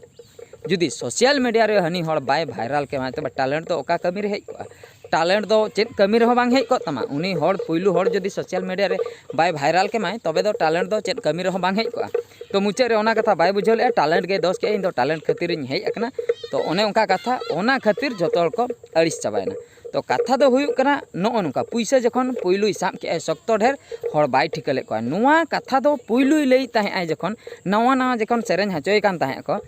ᱡᱩᱫᱤ ᱥᱳᱥᱟᱞ ᱢᱤᱰᱤᱭᱟ ᱨᱮ ᱦᱟᱹᱱᱤ ᱦᱚᱲ ᱵᱟᱭ ᱵᱷᱟᱭᱨᱟᱞ ᱠᱮᱢᱟᱭ, ᱛᱚᱵᱮ ᱴᱮᱞᱮᱱᱴ ᱫᱚ ᱚᱠᱟ ᱠᱟᱹᱢᱤ ᱨᱮ ᱦᱮᱡ ᱠᱚᱜᱼᱟ? ᱴᱮᱞᱮᱱᱴ ᱫᱚ ᱪᱮᱫ ᱠᱟᱹᱢᱤ ᱨᱮᱦᱚᱸ ᱵᱟᱝ ᱦᱮᱡ ᱠᱚᱜ ᱛᱟᱢᱟ᱾ ᱩᱱᱤ ᱦᱚᱲ, ᱯᱩᱭᱞᱩ ᱦᱚᱲ ᱡᱩᱫᱤ ᱥᱳᱥᱟᱞ ᱢᱤᱰᱤᱭᱟ ᱨᱮ ᱵᱟᱭ ᱵᱷᱟᱭᱨᱟᱞ ᱠᱮᱢᱟᱭ, ᱛᱚᱵᱮ ᱫᱚ ᱴᱮᱞᱮᱱᱴ ᱫᱚ ᱪᱮᱫ ᱠᱟᱹᱢᱤ ᱨᱮᱦᱚᱸ ᱵᱟᱝ ᱦᱮᱡ ᱠᱚᱜᱼᱟ᱾ ᱛᱚ ᱢᱩᱪᱟᱹᱫ ᱨᱮ ᱚᱱᱟ ᱠᱟᱛᱷᱟ ᱵᱟᱭ ᱵᱩᱡᱷᱟᱹᱣ ᱞᱮᱜᱼᱟ, ᱴᱮᱞᱮᱱᱴ ᱜᱮᱭ ᱫᱚᱥ ᱠᱮᱜᱼᱟ, "ᱤᱧ ᱫᱚ ᱴᱮᱞᱮᱱᱴ ᱠᱷᱟᱹᱛᱤᱨ ᱤᱧ ᱦᱮᱡ ᱟᱠᱟᱱᱟ᱾" ᱛᱚ ᱚᱱᱮ ᱚᱱᱠᱟ ᱠᱟᱛᱷᱟ, ᱚᱱᱟ ᱠᱷᱟᱹᱛᱤᱨ ᱡᱚᱛᱚ ᱦᱚᱲ ᱠᱚ ᱟᱹᱲᱤᱥ ᱪᱟᱵᱟᱭᱮᱱᱟ᱾ ᱛᱚ ᱠᱟᱛᱷᱟ ᱫᱚ ᱦᱩᱭᱩᱜ ᱠᱟᱱᱟ ᱱᱚᱜᱼᱚ ᱱᱚᱝᱠᱟ, ᱯᱩᱭᱥᱟᱹ ᱡᱚᱠᱷᱚᱱ ᱯᱩᱭᱞᱩᱭ ᱥᱟᱵ ᱠᱮᱜᱼᱟᱭ ᱥᱚᱠᱛᱚ ᱰᱷᱮᱨ, ᱦᱚᱲ ᱵᱟᱭ ᱴᱷᱤᱠᱟᱹ ᱞᱮᱫ ᱠᱚᱣᱟ᱾ ᱱᱚᱣᱟ ᱠᱟᱛᱷᱟ ᱫᱚ ᱯᱩᱭᱞᱩᱭ ᱞᱟᱹᱭᱮᱫ ᱛᱟᱦᱮᱸᱜ ᱟᱭ ᱡᱚᱠᱷᱚᱱ ᱱᱟᱣᱟ ᱱᱟᱣᱟ ᱡᱚᱠᱷᱚᱱ ᱥᱮᱨᱮᱧ ᱦᱚᱪᱚᱭᱮ ᱠᱟᱱ ᱛᱟᱦᱮᱸᱜ ᱠᱚ,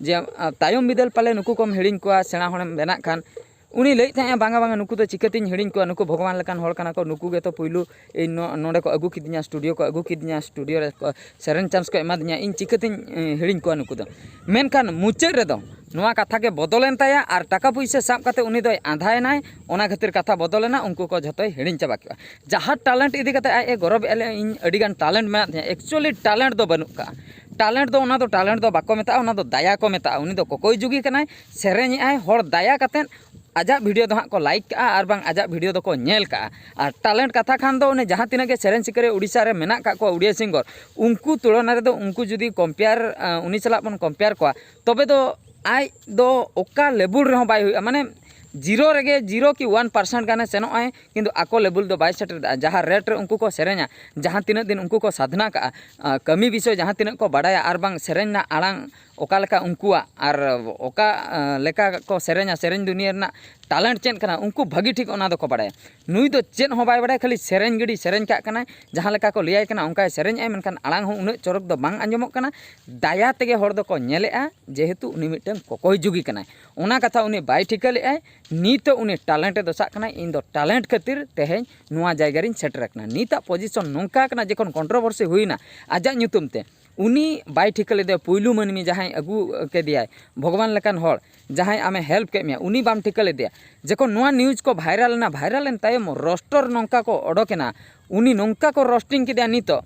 ᱡᱮ, ᱟᱸ, ᱛᱟᱭᱚᱢ ᱵᱤᱫᱟᱹᱞ ᱯᱟᱞᱮ ᱱᱩᱠᱩ ᱠᱚᱢ ᱦᱤᱲᱤᱧ ᱠᱚᱣᱟ, ᱥᱮᱬᱟ ᱦᱚᱲᱮᱢ ᱵᱮᱱᱟᱜ ᱠᱷᱟᱱ᱾ ᱩᱱᱤ ᱞᱟᱹᱭᱮᱫ ᱛᱟᱦᱮᱸᱜᱼᱟ, "ᱵᱟᱝᱟ, ᱵᱟᱝᱟ, ᱱᱩᱠᱩ ᱫᱚ ᱪᱤᱠᱟᱹᱛᱤᱧ ᱦᱤᱲᱤᱧ ᱠᱚᱣᱟ? ᱱᱩᱠᱩ ᱵᱷᱚᱜᱚᱵᱟᱱ ᱞᱮᱠᱟᱱ ᱦᱚᱲ ᱠᱟᱱᱟ ᱠᱚ, ᱱᱩᱠᱩ ᱜᱮᱛᱚ ᱯᱩᱭᱞᱩ ᱤᱧ ᱱᱚ-, ᱱᱚᱰᱮ ᱠᱚ ᱟᱹᱜᱩ ᱠᱤᱫᱤᱧᱟ, ᱥᱴᱩᱰᱤᱭᱳ ᱠᱚ ᱟᱹᱜᱩ ᱠᱤᱫᱤᱧᱟ, ᱥᱴᱩᱰᱤᱭᱳ ᱨᱮ ᱠᱚ ᱥᱮᱨᱮᱧ ᱪᱟᱱᱥ ᱠᱚ ᱮᱢᱟᱫᱤᱧᱟ, ᱤᱧ ᱪᱤᱠᱟᱹᱛᱤᱧ, ᱮ, ᱦᱤᱲᱤᱧ ᱠᱚᱣᱟ ᱱᱩᱠᱩ ᱫᱚ?" ᱢᱮᱱᱠᱷᱟᱱ ᱢᱩᱪᱟᱹᱫ ᱨᱮᱫᱚ ᱱᱚᱣᱟ ᱠᱟᱛᱷᱟ ᱜᱮ ᱵᱚᱫᱚᱞᱮᱱ ᱛᱟᱭᱟ, ᱟᱨ ᱴᱟᱠᱟ ᱯᱩᱭᱥᱟᱹ ᱥᱟᱵ ᱠᱟᱛᱮ ᱩᱱᱤ ᱫᱚᱭ ᱟᱸᱫᱷᱟᱭᱮᱱᱟᱭ᱾ ᱚᱱᱟ ᱠᱷᱟᱹᱛᱤᱨ ᱠᱟᱛᱷᱟ ᱵᱚᱫᱚᱞᱮᱱᱟ, ᱩᱱᱠᱩ ᱠᱚ ᱡᱷᱚᱛᱚᱭ ᱦᱤᱲᱤᱧ ᱪᱟᱵᱟ ᱠᱮᱫᱼᱟ᱾ ᱡᱟᱦᱟᱸ ᱴᱮᱞᱮᱱᱴ ᱤᱫᱤ ᱠᱟᱛᱮ ᱟᱡ ᱮ ᱜᱚᱨᱚᱵᱮᱫᱼᱟ, ᱞᱟᱹᱭᱟ, "ᱤᱧ ᱟᱹᱰᱤᱜᱟᱱ ᱴᱮᱞᱮᱱᱴ ᱢᱮᱱᱟᱜ ᱛᱤᱧᱟᱹ", ᱮᱠᱪᱩᱭᱮᱞᱤ ᱴᱮᱞᱮᱱᱴ ᱫᱚ ᱵᱟᱹᱱᱩᱜ ᱠᱟᱜᱼᱟ᱾ ᱴᱮᱞᱮᱱᱴ ᱫᱚ, ᱚᱱᱟ ᱫᱚ ᱴᱮᱞᱮᱱᱴ ᱫᱚ ᱵᱟᱠᱚ ᱢᱮᱛᱟᱜᱼᱟ, ᱚᱱᱟ ᱫᱚ ᱫᱟᱭᱟ ᱠᱚ ᱢᱮᱛᱟᱜᱼᱟ᱾ ᱩᱱᱤ ᱫᱚ ᱠᱚᱠᱚᱭ ᱡᱩᱜᱤ ᱠᱟᱱᱟᱭ, ᱥᱮᱨᱮᱧᱮᱜᱼᱟᱭ, ᱦᱚᱲ ᱫᱟᱭᱟ ᱠᱟᱛᱮᱫ ᱟᱡᱟᱜ ᱵᱷᱤᱰᱤᱭᱳ ᱫᱚ ᱦᱟᱸᱜ ᱠᱚ ᱞᱟᱭᱤᱠ ᱠᱟᱜᱼᱟ, ᱟᱨ ᱵᱟᱝ ᱟᱡᱟᱜ ᱵᱷᱤᱰᱤᱭᱳ ᱫᱚᱠᱚ ᱧᱮᱞ ᱠᱟᱜᱼᱟ᱾ ᱟᱨ ᱴᱮᱞᱮᱱᱴ ᱠᱟᱛᱷᱟ ᱠᱷᱟᱱ ᱫᱚ, ᱚᱱᱮ ᱡᱟᱦᱟᱸ ᱛᱤᱱᱟᱹᱜ ᱜᱮ ᱥᱮᱨᱮᱧ ᱥᱤᱠᱟᱹᱨᱤᱭᱟᱹ ᱳᱰᱤᱥᱟ ᱨᱮ ᱢᱮᱱᱟᱜ ᱠᱟᱜ ᱠᱚᱣᱟ, ᱳᱰᱤᱭᱟ ᱥᱤᱝᱜᱚᱨ, ᱩᱱᱠᱩ ᱛᱩᱞᱚᱱᱟ ᱨᱮᱫᱚ ᱩᱱᱠᱩ ᱡᱩᱫᱤ ᱠᱚᱢᱯᱮᱭᱟᱨ, ᱟᱸ, ᱩᱱᱤ ᱥᱟᱞᱟᱜ ᱵᱚᱱ ᱠᱚᱢᱯᱮᱭᱟᱨ ᱠᱚᱣᱟ, ᱛᱚᱵᱮ ᱫᱚ ᱟᱡ ᱫᱚ ᱚᱠᱟ ᱞᱮᱵᱩᱞ ᱨᱮᱦᱚᱸ ᱵᱟᱭ ᱦᱩᱭᱩᱜᱼᱟ᱾ ᱢᱟᱱᱮ ᱡᱤᱨᱳ ᱨᱮᱜᱮ, ᱡᱤᱨᱳ ᱠᱤ ᱳᱣᱟᱱ ᱯᱟᱨᱥᱮᱱᱴ ᱜᱟᱱᱮ ᱥᱮᱱᱚᱜᱼᱟᱭ, ᱠᱤᱱᱛᱩ ᱟᱠᱚ ᱞᱮᱵᱩᱞ ᱫᱚ ᱵᱟᱭ ᱥᱮᱴᱮᱨ ᱫᱟᱲᱮᱭᱟᱜᱼᱟ᱾ ᱡᱟᱦᱟᱸ ᱨᱮᱴ ᱨᱮ ᱩᱱᱠᱩ ᱠᱚ ᱥᱮᱨᱮᱧᱟ, ᱡᱟᱦᱟᱸ ᱛᱤᱱᱟᱹᱜ ᱫᱤᱱ ᱩᱱᱠᱩ ᱠᱚ ᱥᱟᱫᱷᱱᱟ ᱠᱟᱜᱼᱟ, ᱟᱸ, ᱠᱟᱹᱢᱤ ᱵᱤᱥᱚᱭ ᱡᱟᱦᱟᱸ ᱛᱤᱱᱟᱹᱜ ᱠᱚ ᱵᱟᱰᱟᱭᱟ, ᱟᱨ ᱵᱟᱝ ᱥᱮᱨᱮᱧ ᱨᱮᱱᱟᱜ ᱟᱲᱟᱝ ᱚᱠᱟ ᱞᱮᱠᱟ ᱩᱱᱠᱩᱣᱟᱜ, ᱟᱨ ᱚᱠᱟ, ᱟᱸ, ᱞᱮᱠᱟ ᱠᱚ ᱥᱮᱨᱮᱧᱟ, ᱥᱮᱨᱮᱧ ᱫᱩᱱᱤᱭᱟᱹ ᱨᱮᱱᱟᱜ ᱴᱮᱞᱮᱱᱴ ᱪᱮᱫ ᱠᱟᱱᱟ, ᱩᱱᱠᱩ ᱵᱷᱟᱹᱜᱤ ᱴᱷᱤᱠ ᱚᱱᱟ ᱫᱚᱠᱚ ᱵᱟᱰᱟᱭᱟ᱾ ᱱᱩᱭ ᱫᱚ ᱪᱮᱫ ᱦᱚᱸ ᱵᱟᱭ ᱵᱟᱰᱟᱭᱟ, ᱠᱷᱟᱹᱞᱤ ᱥᱮᱨᱮᱧ ᱜᱤᱰᱤ ᱥᱮᱨᱮᱧ ᱠᱟᱜ ᱠᱟᱱᱟᱭ, ᱡᱟᱦᱟᱸ ᱞᱮᱠᱟ ᱠᱚ ᱞᱟᱹᱭᱟᱭ ᱠᱟᱱᱟ ᱚᱱᱠᱟᱭ ᱥᱮᱨᱮᱧᱮᱜᱼᱟᱭ, ᱢᱮᱱᱠᱷᱟᱱ ᱟᱲᱟᱝ ᱦᱚᱸ ᱩᱱᱟᱹᱜ ᱪᱚᱨᱚᱠ ᱫᱚ ᱵᱟᱝ ᱟᱸᱡᱚᱢᱚᱜ ᱠᱟᱱᱟ᱾ ᱫᱟᱭᱟ ᱛᱮᱜᱮ ᱦᱚᱲ ᱫᱚᱠᱚ ᱧᱮᱞᱮᱜᱼᱟ, ᱡᱮᱦᱮᱛᱩ ᱩᱱᱤ ᱢᱤᱫᱴᱟᱝ ᱠᱚᱠᱚᱭ ᱡᱩᱜᱤ ᱠᱟᱱᱟᱭ᱾ ᱚᱱᱟ ᱠᱟᱛᱷᱟ ᱩᱱᱤ ᱵᱟᱭ ᱴᱷᱤᱠᱟᱹ ᱞᱮᱜᱼᱟᱭ᱾ ᱱᱤᱛᱚᱜ ᱩᱱᱤ ᱴᱮᱞᱮᱱᱴ ᱮ ᱫᱚᱥᱟᱜ ᱠᱟᱱᱟ, "ᱤᱧ ᱫᱚ ᱴᱮᱞᱮᱱᱴ ᱠᱷᱟᱹᱛᱤᱨ ᱛᱮᱦᱮᱧ ᱱᱚᱣᱟ ᱡᱟᱭᱜᱟ ᱨᱤᱧ ᱥᱮᱴᱮᱨ ᱟᱠᱟᱱᱟ᱾" ᱱᱤᱛᱟᱜ ᱯᱚᱡᱤᱥᱚᱱ ᱱᱚᱝᱠᱟ ᱠᱟᱱᱟ, ᱡᱚᱠᱷᱚᱱ ᱠᱚᱱᱴᱨᱳᱵᱷᱟᱨᱥᱤ ᱦᱩᱭᱱᱟ ᱟᱡᱟᱜ ᱧᱩᱛᱩᱢ ᱛᱮ, ᱩᱱᱤ ᱵᱟᱭ ᱴᱷᱤᱠᱟᱹ ᱞᱮᱫᱮᱭᱟ᱾ ᱯᱩᱭᱞᱩ ᱢᱟᱹᱱᱢᱤ ᱡᱟᱦᱟᱸᱭ ᱟᱹᱜᱩ ᱠᱮᱫᱮᱭᱟᱭ, ᱵᱷᱚᱜᱚᱵᱟᱱ ᱞᱮᱠᱟᱱ ᱦᱚᱲ, ᱡᱟᱦᱟᱸᱭ ᱟᱢᱮ ᱦᱮᱞᱯ ᱠᱮᱫ ᱢᱮᱭᱟ, ᱩᱱᱤ ᱵᱟᱢ ᱴᱷᱤᱠᱟᱹ ᱞᱮᱫᱮᱭᱟ᱾ ᱡᱚᱠᱷᱚᱱ ᱱᱚᱣᱟ ᱱᱤᱭᱩᱡᱽ ᱠᱚ ᱵᱷᱟᱭᱨᱟᱞ ᱮᱱᱟ, ᱵᱷᱟᱭᱨᱟᱞ ᱮᱱ ᱛᱟᱭᱚᱢ ᱨᱳᱥᱴᱟᱨ ᱱᱚᱝᱠᱟ ᱠᱚ ᱚᱰᱚᱠ ᱮᱱᱟ, ᱩᱱᱤ ᱱᱚᱝᱠᱟ ᱠᱚ ᱨᱳᱥᱴᱤᱝ ᱠᱮᱫᱮᱭᱟ᱾ ᱱᱤᱛᱚᱜ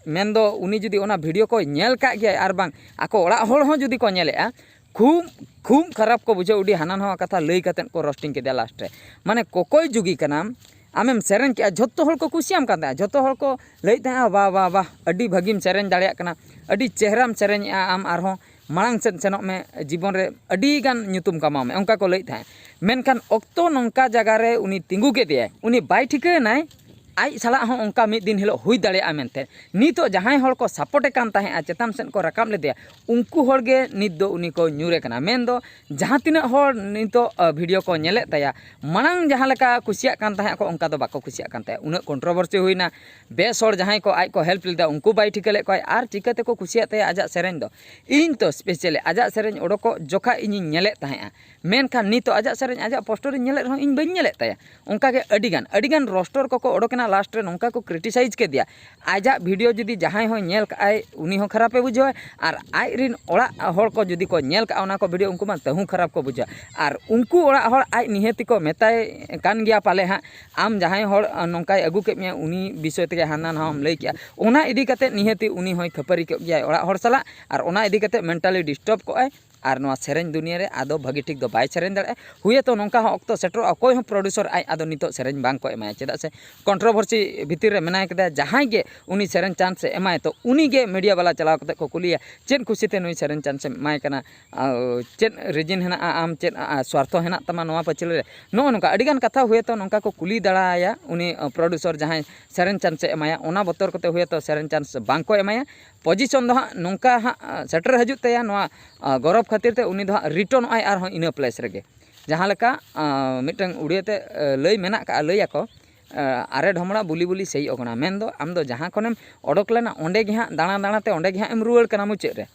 ᱢᱮᱱᱫᱚ ᱩᱱᱤ ᱡᱩᱫᱤ ᱚᱱᱟ ᱵᱷᱤᱰᱤᱭᱳ ᱠᱚᱭ ᱧᱮᱞ ᱠᱟᱜ ᱜᱮᱭᱟᱭ ᱟᱨ ᱵᱟᱝ ᱟᱠᱚ ᱚᱲᱟᱜ ᱦᱚᱲ ᱦᱚᱸ ᱡᱩᱫᱤ ᱠᱚ ᱧᱮᱞᱮᱜᱼᱟ, ᱠᱷᱩᱵ ᱠᱷᱩᱵ ᱠᱷᱟᱨᱟᱯ ᱠᱚ ᱵᱩᱡᱷᱟᱹᱣ᱾ ᱟᱹᱰᱤ ᱦᱟᱱᱟ ᱱᱟᱣᱟ ᱠᱟᱛᱷᱟ ᱞᱟᱹᱭ ᱠᱟᱛᱮᱫ ᱠᱚ ᱨᱳᱥᱴᱤᱝ ᱠᱮᱫᱮᱭᱟ ᱞᱟᱥᱴ ᱨᱮ᱾ ᱢᱟᱱᱮ ᱠᱚᱠᱚᱭ ᱡᱩᱜᱤ ᱠᱟᱱᱟᱢ, ᱟᱢᱮᱢ ᱥᱮᱨᱮᱧ ᱠᱮᱜᱼᱟ, ᱡᱷᱚᱛᱚ ᱦᱚᱲ ᱠᱚ ᱠᱩᱥᱤᱭᱟᱢ ᱠᱟᱱ ᱛᱟᱦᱮᱸᱫ, ᱡᱷᱚᱛᱚ ᱦᱚᱲ ᱠᱚ ᱞᱟᱹᱭᱮᱫ ᱛᱟᱦᱮᱸᱫ, "ᱵᱟᱦ ᱵᱟᱦ ᱵᱟᱦ, ᱟᱹᱰᱤ ᱵᱷᱟᱹᱜᱤᱢ ᱥᱮᱨᱮᱧ ᱫᱟᱲᱮᱭᱟᱜ ᱠᱟᱱᱟ, ᱟᱹᱰᱤ ᱪᱮᱦᱨᱟᱢ ᱥᱮᱨᱮᱧᱮᱜᱼᱟ, ᱟᱢ ᱟᱨᱦᱚᱸ ᱢᱟᱲᱟᱝ ᱥᱮᱫ ᱥᱮᱱᱚᱜ ᱢᱮ, ᱡᱤᱵᱚᱱ ᱨᱮ ᱟᱹᱰᱤ ᱜᱟᱱ ᱧᱩᱛᱩᱢ ᱠᱟᱢᱟᱣ ᱢᱮ", ᱚᱱᱠᱟ ᱠᱚ ᱞᱟᱹᱭᱮᱫ ᱛᱟᱦᱮᱸᱫ᱾ ᱢᱮᱱᱠᱷᱟᱱ ᱚᱠᱛᱚ ᱱᱚᱝᱠᱟ ᱡᱟᱭᱜᱟ ᱨᱮ ᱩᱱᱤ ᱛᱤᱸᱜᱩ ᱠᱮᱫᱮᱭᱟᱭ, ᱩᱱᱤ ᱵᱟᱭ ᱴᱷᱤᱠᱟᱹᱭᱮᱱᱟᱭ ᱟᱡ ᱥᱟᱞᱟᱜ ᱦᱚᱸ ᱚᱱᱠᱟ ᱢᱤᱫ ᱫᱤᱱ ᱦᱤᱞᱳᱜ ᱦᱩᱭ ᱫᱟᱲᱮᱭᱟᱜᱼᱟ ᱢᱮᱱᱛᱮ᱾ ᱱᱤᱛᱚᱜ ᱡᱟᱦᱟᱸᱭ ᱦᱚᱲ ᱠᱚ ᱥᱟᱯᱳᱨᱴᱮ ᱠᱟᱱ ᱛᱟᱦᱮᱸᱫᱼᱟ, ᱪᱮᱛᱟᱱ ᱥᱮᱫ ᱠᱚ ᱨᱟᱠᱟᱵ ᱞᱮᱫᱮᱭᱟ, ᱩᱱᱠᱩ ᱦᱚᱲ ᱜᱮ ᱱᱤᱛ ᱫᱚ ᱩᱱᱤ ᱠᱚ ᱧᱩᱨᱮ ᱠᱟᱱᱟ᱾ ᱢᱮᱱᱫᱚ ᱡᱟᱦᱟᱸ ᱛᱤᱱᱟᱹᱜ ᱦᱚᱲ ᱱᱤᱛᱚᱜ, ᱟ, ᱵᱷᱤᱰᱤᱭᱳ ᱠᱚ ᱧᱮᱞᱮᱫ ᱛᱟᱭᱟ, ᱢᱟᱲᱟᱝ ᱡᱟᱦᱟᱸ ᱞᱮᱠᱟ ᱠᱩᱥᱤᱭᱟᱜ ᱠᱟᱱ ᱛᱟᱦᱮᱸᱫ ᱠᱚ, ᱚᱱᱠᱟ ᱫᱚ ᱵᱟᱠᱚ ᱠᱩᱥᱤᱭᱟᱜ ᱠᱟᱱ ᱛᱟᱦᱮᱸᱫ᱾ ᱩᱱᱟᱹᱜ ᱠᱚᱱᱴᱨᱳᱵᱷᱟᱨᱥᱤ ᱦᱩᱭᱱᱟ, ᱵᱮᱥ ᱦᱚᱲ ᱡᱟᱦᱟᱸᱭ ᱠᱚ ᱟᱡ ᱠᱚ ᱦᱮᱞᱯ ᱞᱮᱫᱟ, ᱩᱱᱠᱩ ᱵᱟᱭ ᱴᱷᱤᱠᱟᱹ ᱞᱮᱫ ᱠᱚᱣᱟᱭ, ᱟᱨ ᱪᱤᱠᱟᱹ ᱛᱮᱠᱚ ᱠᱩᱥᱤᱭᱟᱜ ᱛᱟᱭᱟ ᱟᱡᱟᱜ ᱥᱮᱨᱮᱧ ᱫᱚ? ᱤᱧ ᱛᱚ ᱥᱯᱮᱥᱟᱞᱤ ᱟᱡᱟᱜ ᱥᱮᱨᱮᱧ ᱚᱰᱚᱠᱚᱜ ᱡᱚᱠᱷᱟ ᱤᱧᱤᱧ ᱧᱮᱞᱮᱫ ᱛᱟᱦᱮᱸᱫᱼᱟ, ᱢᱮᱱᱠᱷᱟᱱ ᱱᱤᱛᱚᱜ ᱟᱡᱟᱜ ᱥᱮᱨᱮᱧ ᱟᱡᱟᱜ ᱯᱳᱥᱴᱟᱨᱤᱧ ᱧᱮᱞᱮᱫ ᱨᱮᱦᱚᱸ ᱤᱧ ᱵᱟᱹᱧ ᱧᱮᱞᱮᱫ ᱛᱟᱭᱟ᱾ ᱚᱱᱠᱟᱜᱮ ᱟᱹᱰᱤᱜᱟᱱ, ᱟᱹᱰᱤᱜᱟᱱ ᱨᱳᱥᱴᱟᱨ ᱠᱚᱠᱚ ᱚᱰᱚᱠᱮᱱᱟ, ᱞᱟᱥᱴ ᱨᱮ ᱱᱚᱝᱠᱟ ᱠᱚ ᱠᱨᱤᱴᱤᱥᱟᱭᱤᱡᱽ ᱠᱮᱫᱮᱭᱟ᱾ ᱟᱡᱟᱜ ᱵᱷᱤᱰᱤᱭᱳ ᱡᱩᱫᱤ ᱡᱟᱦᱟᱸᱭ ᱦᱚᱸᱭ ᱧᱮᱞ ᱠᱟᱜᱼᱟᱭ, ᱩᱱᱤ ᱦᱚᱸ ᱠᱷᱟᱨᱟᱯᱮ ᱵᱩᱡᱷᱟᱹᱣᱟ, ᱟᱨ ᱟᱡ ᱨᱤᱱ ᱚᱲᱟᱜ ᱦᱚᱲ ᱠᱚ ᱡᱩᱫᱤ ᱠᱚ ᱧᱮᱞ ᱠᱟᱜᱼᱟ ᱚᱱᱟ ᱠᱚ ᱵᱷᱤᱰᱤᱭᱳ, ᱩᱱᱠᱩ ᱢᱟ ᱛᱟᱹᱦᱩ ᱠᱷᱟᱨᱟᱯ ᱠᱚ ᱵᱩᱡᱷᱟᱹᱣᱟ᱾ ᱟᱨ ᱩᱱᱠᱩ ᱚᱲᱟᱜ ᱦᱚᱲ ᱟᱡ ᱱᱤᱦᱟᱹᱛᱤ ᱠᱚ ᱢᱮᱛᱟᱭ ᱠᱟᱱ ᱜᱮᱭᱟ ᱯᱟᱞᱮ ᱦᱟᱸᱜ, "ᱟᱢ ᱡᱟᱦᱟᱸᱭ ᱦᱚᱲ, ᱟ, ᱱᱚᱝᱠᱟᱭ ᱟᱹᱜᱩ ᱠᱮᱫ ᱢᱮᱭᱟ, ᱩᱱᱤ ᱵᱤᱥᱚᱭ ᱛᱮᱜᱮ ᱦᱟᱱᱟ ᱱᱟᱣᱟᱢ ᱞᱟᱹᱭ ᱠᱮᱜᱼᱟ", ᱚᱱᱟ ᱤᱫᱤ ᱠᱟᱛᱮᱫ ᱱᱤᱦᱟᱹᱛᱤ ᱩᱱᱤ ᱦᱚᱸᱭ ᱠᱷᱟᱹᱯᱟᱹᱨᱤ ᱠᱚᱜ ᱜᱮᱭᱟᱭ ᱚᱲᱟᱜ ᱦᱚᱲ ᱥᱟᱞᱟᱜ, ᱟᱨ ᱚᱱᱟ ᱤᱫᱤ ᱠᱟᱛᱮᱫ ᱢᱮᱱᱴᱟᱞᱤ ᱰᱤᱥᱴᱟᱨᱵ ᱠᱚᱜᱼᱟᱭ᱾ ᱟᱨ ᱱᱚᱣᱟ ᱥᱮᱨᱮᱧ ᱫᱩᱱᱤᱭᱟᱹ ᱨᱮ ᱟᱫᱚ ᱵᱷᱟᱹᱜᱤ ᱴᱷᱤᱠ ᱫᱚ ᱵᱟᱭ ᱥᱮᱨᱮᱧ ᱫᱟᱲᱮᱭᱟᱜᱼᱟ᱾ ᱦᱩᱭᱮᱛᱚ ᱱᱚᱝᱠᱟ ᱦᱚᱸ ᱚᱠᱛᱚ ᱥᱮᱴᱮᱨᱚᱜᱼᱟ, ᱚᱠᱚᱭ ᱦᱚᱸ ᱯᱨᱚᱰᱭᱩᱥᱚᱨ ᱟᱡ ᱟᱫᱚ ᱱᱤᱛᱚᱜ ᱥᱮᱨᱮᱧ ᱵᱟᱝ ᱠᱚ ᱮᱢᱟᱭᱟ, ᱪᱮᱫᱟᱜ ᱥᱮ ᱠᱚᱱᱴᱨᱳᱵᱷᱟᱨᱥᱤ ᱵᱷᱤᱛᱤᱨ ᱨᱮ ᱢᱮᱱᱟᱭ ᱠᱮᱫᱟ᱾ ᱡᱟᱦᱟᱸᱭ ᱜᱮ ᱩᱱᱤ ᱥᱮᱨᱮᱧ ᱪᱟᱱᱥ ᱮ ᱮᱢᱟᱭ, ᱛᱚ ᱩᱱᱤ ᱜᱮ ᱢᱤᱰᱤᱭᱟ ᱵᱟᱞᱟ ᱪᱟᱞᱟᱣ ᱠᱟᱛᱮ ᱠᱚ ᱠᱩᱞᱤᱭᱟ, "ᱪᱮᱫ ᱠᱩᱥᱤᱛᱮ ᱱᱩᱭ ᱥᱮᱨᱮᱧ ᱪᱟᱱᱥ ᱮᱢ ᱮᱢᱟᱭ ᱠᱟᱱᱟ? ᱟᱨ ᱪᱮᱫ ᱨᱤᱡᱤᱱ ᱦᱮᱱᱟᱜᱼᱟ? ᱟᱢ ᱪᱮᱫ, ᱟ, ᱟ, ᱥᱣᱟᱨᱛᱷᱚ ᱦᱮᱱᱟᱜ ᱛᱟᱢᱟ ᱱᱚᱣᱟ ᱯᱟᱹᱪᱷᱞᱟᱹ ᱨᱮ?" ᱱᱚᱜᱼᱚ ᱱᱚᱝᱠᱟ ᱟᱹᱰᱤᱜᱟᱱ ᱠᱟᱛᱷᱟ ᱦᱩᱭᱮᱛᱚ ᱱᱚᱝᱠᱟ ᱠᱚ ᱠᱩᱞᱤ ᱫᱟᱲᱟᱭᱟ ᱩᱱᱤ, ᱟ, ᱯᱨᱚᱰᱭᱩᱥᱚᱨ ᱡᱟᱦᱟᱸᱭ ᱥᱮᱨᱮᱧ ᱪᱟᱱᱥ ᱮ ᱮᱢᱟᱭᱟ, ᱚᱱᱟ ᱵᱚᱛᱚᱨ ᱠᱚᱛᱮ ᱦᱩᱭᱮᱛᱚ ᱥᱮᱨᱮᱧ ᱪᱟᱱᱥ ᱵᱟᱝ ᱠᱚ ᱮᱢᱟᱭᱟ᱾ ᱯᱚᱡᱤᱥᱚᱱ ᱫᱚ ᱦᱟᱸᱜ ᱱᱚᱝᱠᱟ ᱦᱟᱸᱜ, ᱟ, ᱥᱮᱴᱮᱨ ᱦᱤᱡᱩᱜ ᱛᱟᱭᱟ, ᱱᱚᱣᱟ, ᱟ, ᱜᱚᱨᱚᱵᱽ ᱠᱷᱟᱹᱛᱤᱨ ᱛᱮ ᱩᱱᱤ ᱫᱚ ᱦᱟᱸᱜ ᱨᱤᱴᱟᱨᱱᱚᱜᱼᱟᱭ ᱟᱨᱦᱚᱸ ᱤᱱᱟᱹ ᱯᱞᱮᱥ ᱨᱮᱜᱮ᱾ ᱡᱟᱦᱟᱸ ᱞᱮᱠᱟ, ᱟ, ᱢᱤᱫᱴᱟᱝ ᱩᱲᱤᱭᱟᱹ ᱛᱮ, ᱟ, ᱞᱟᱹᱭ ᱢᱮᱱᱟᱜ ᱠᱟᱜᱼᱟ, ᱞᱟᱹᱭ ᱟᱠᱚ, ᱟ, "ᱟᱨᱮ ᱰᱷᱚᱢᱲᱟ ᱵᱩᱞᱤ ᱵᱩᱞᱤ ᱥᱮᱭ ᱚᱜᱚᱱᱟ", ᱢᱮᱱᱫᱚ ᱟᱢ ᱫᱚ ᱡᱟᱦᱟᱸ ᱠᱷᱚᱱᱮᱢ ᱚᱰᱚᱠ ᱞᱮᱱᱟ ᱚᱸᱰᱮ ᱜᱮ ᱦᱟᱸᱜ ᱫᱟᱬᱟ ᱫᱟᱬᱟ ᱛᱮ ᱚᱸᱰᱮ ᱜᱮ ᱦᱟᱸᱜ ᱮᱢ ᱨᱩᱣᱟᱹᱲ ᱠᱟᱱᱟ ᱢᱩᱪᱟᱹᱫ ᱨᱮ᱾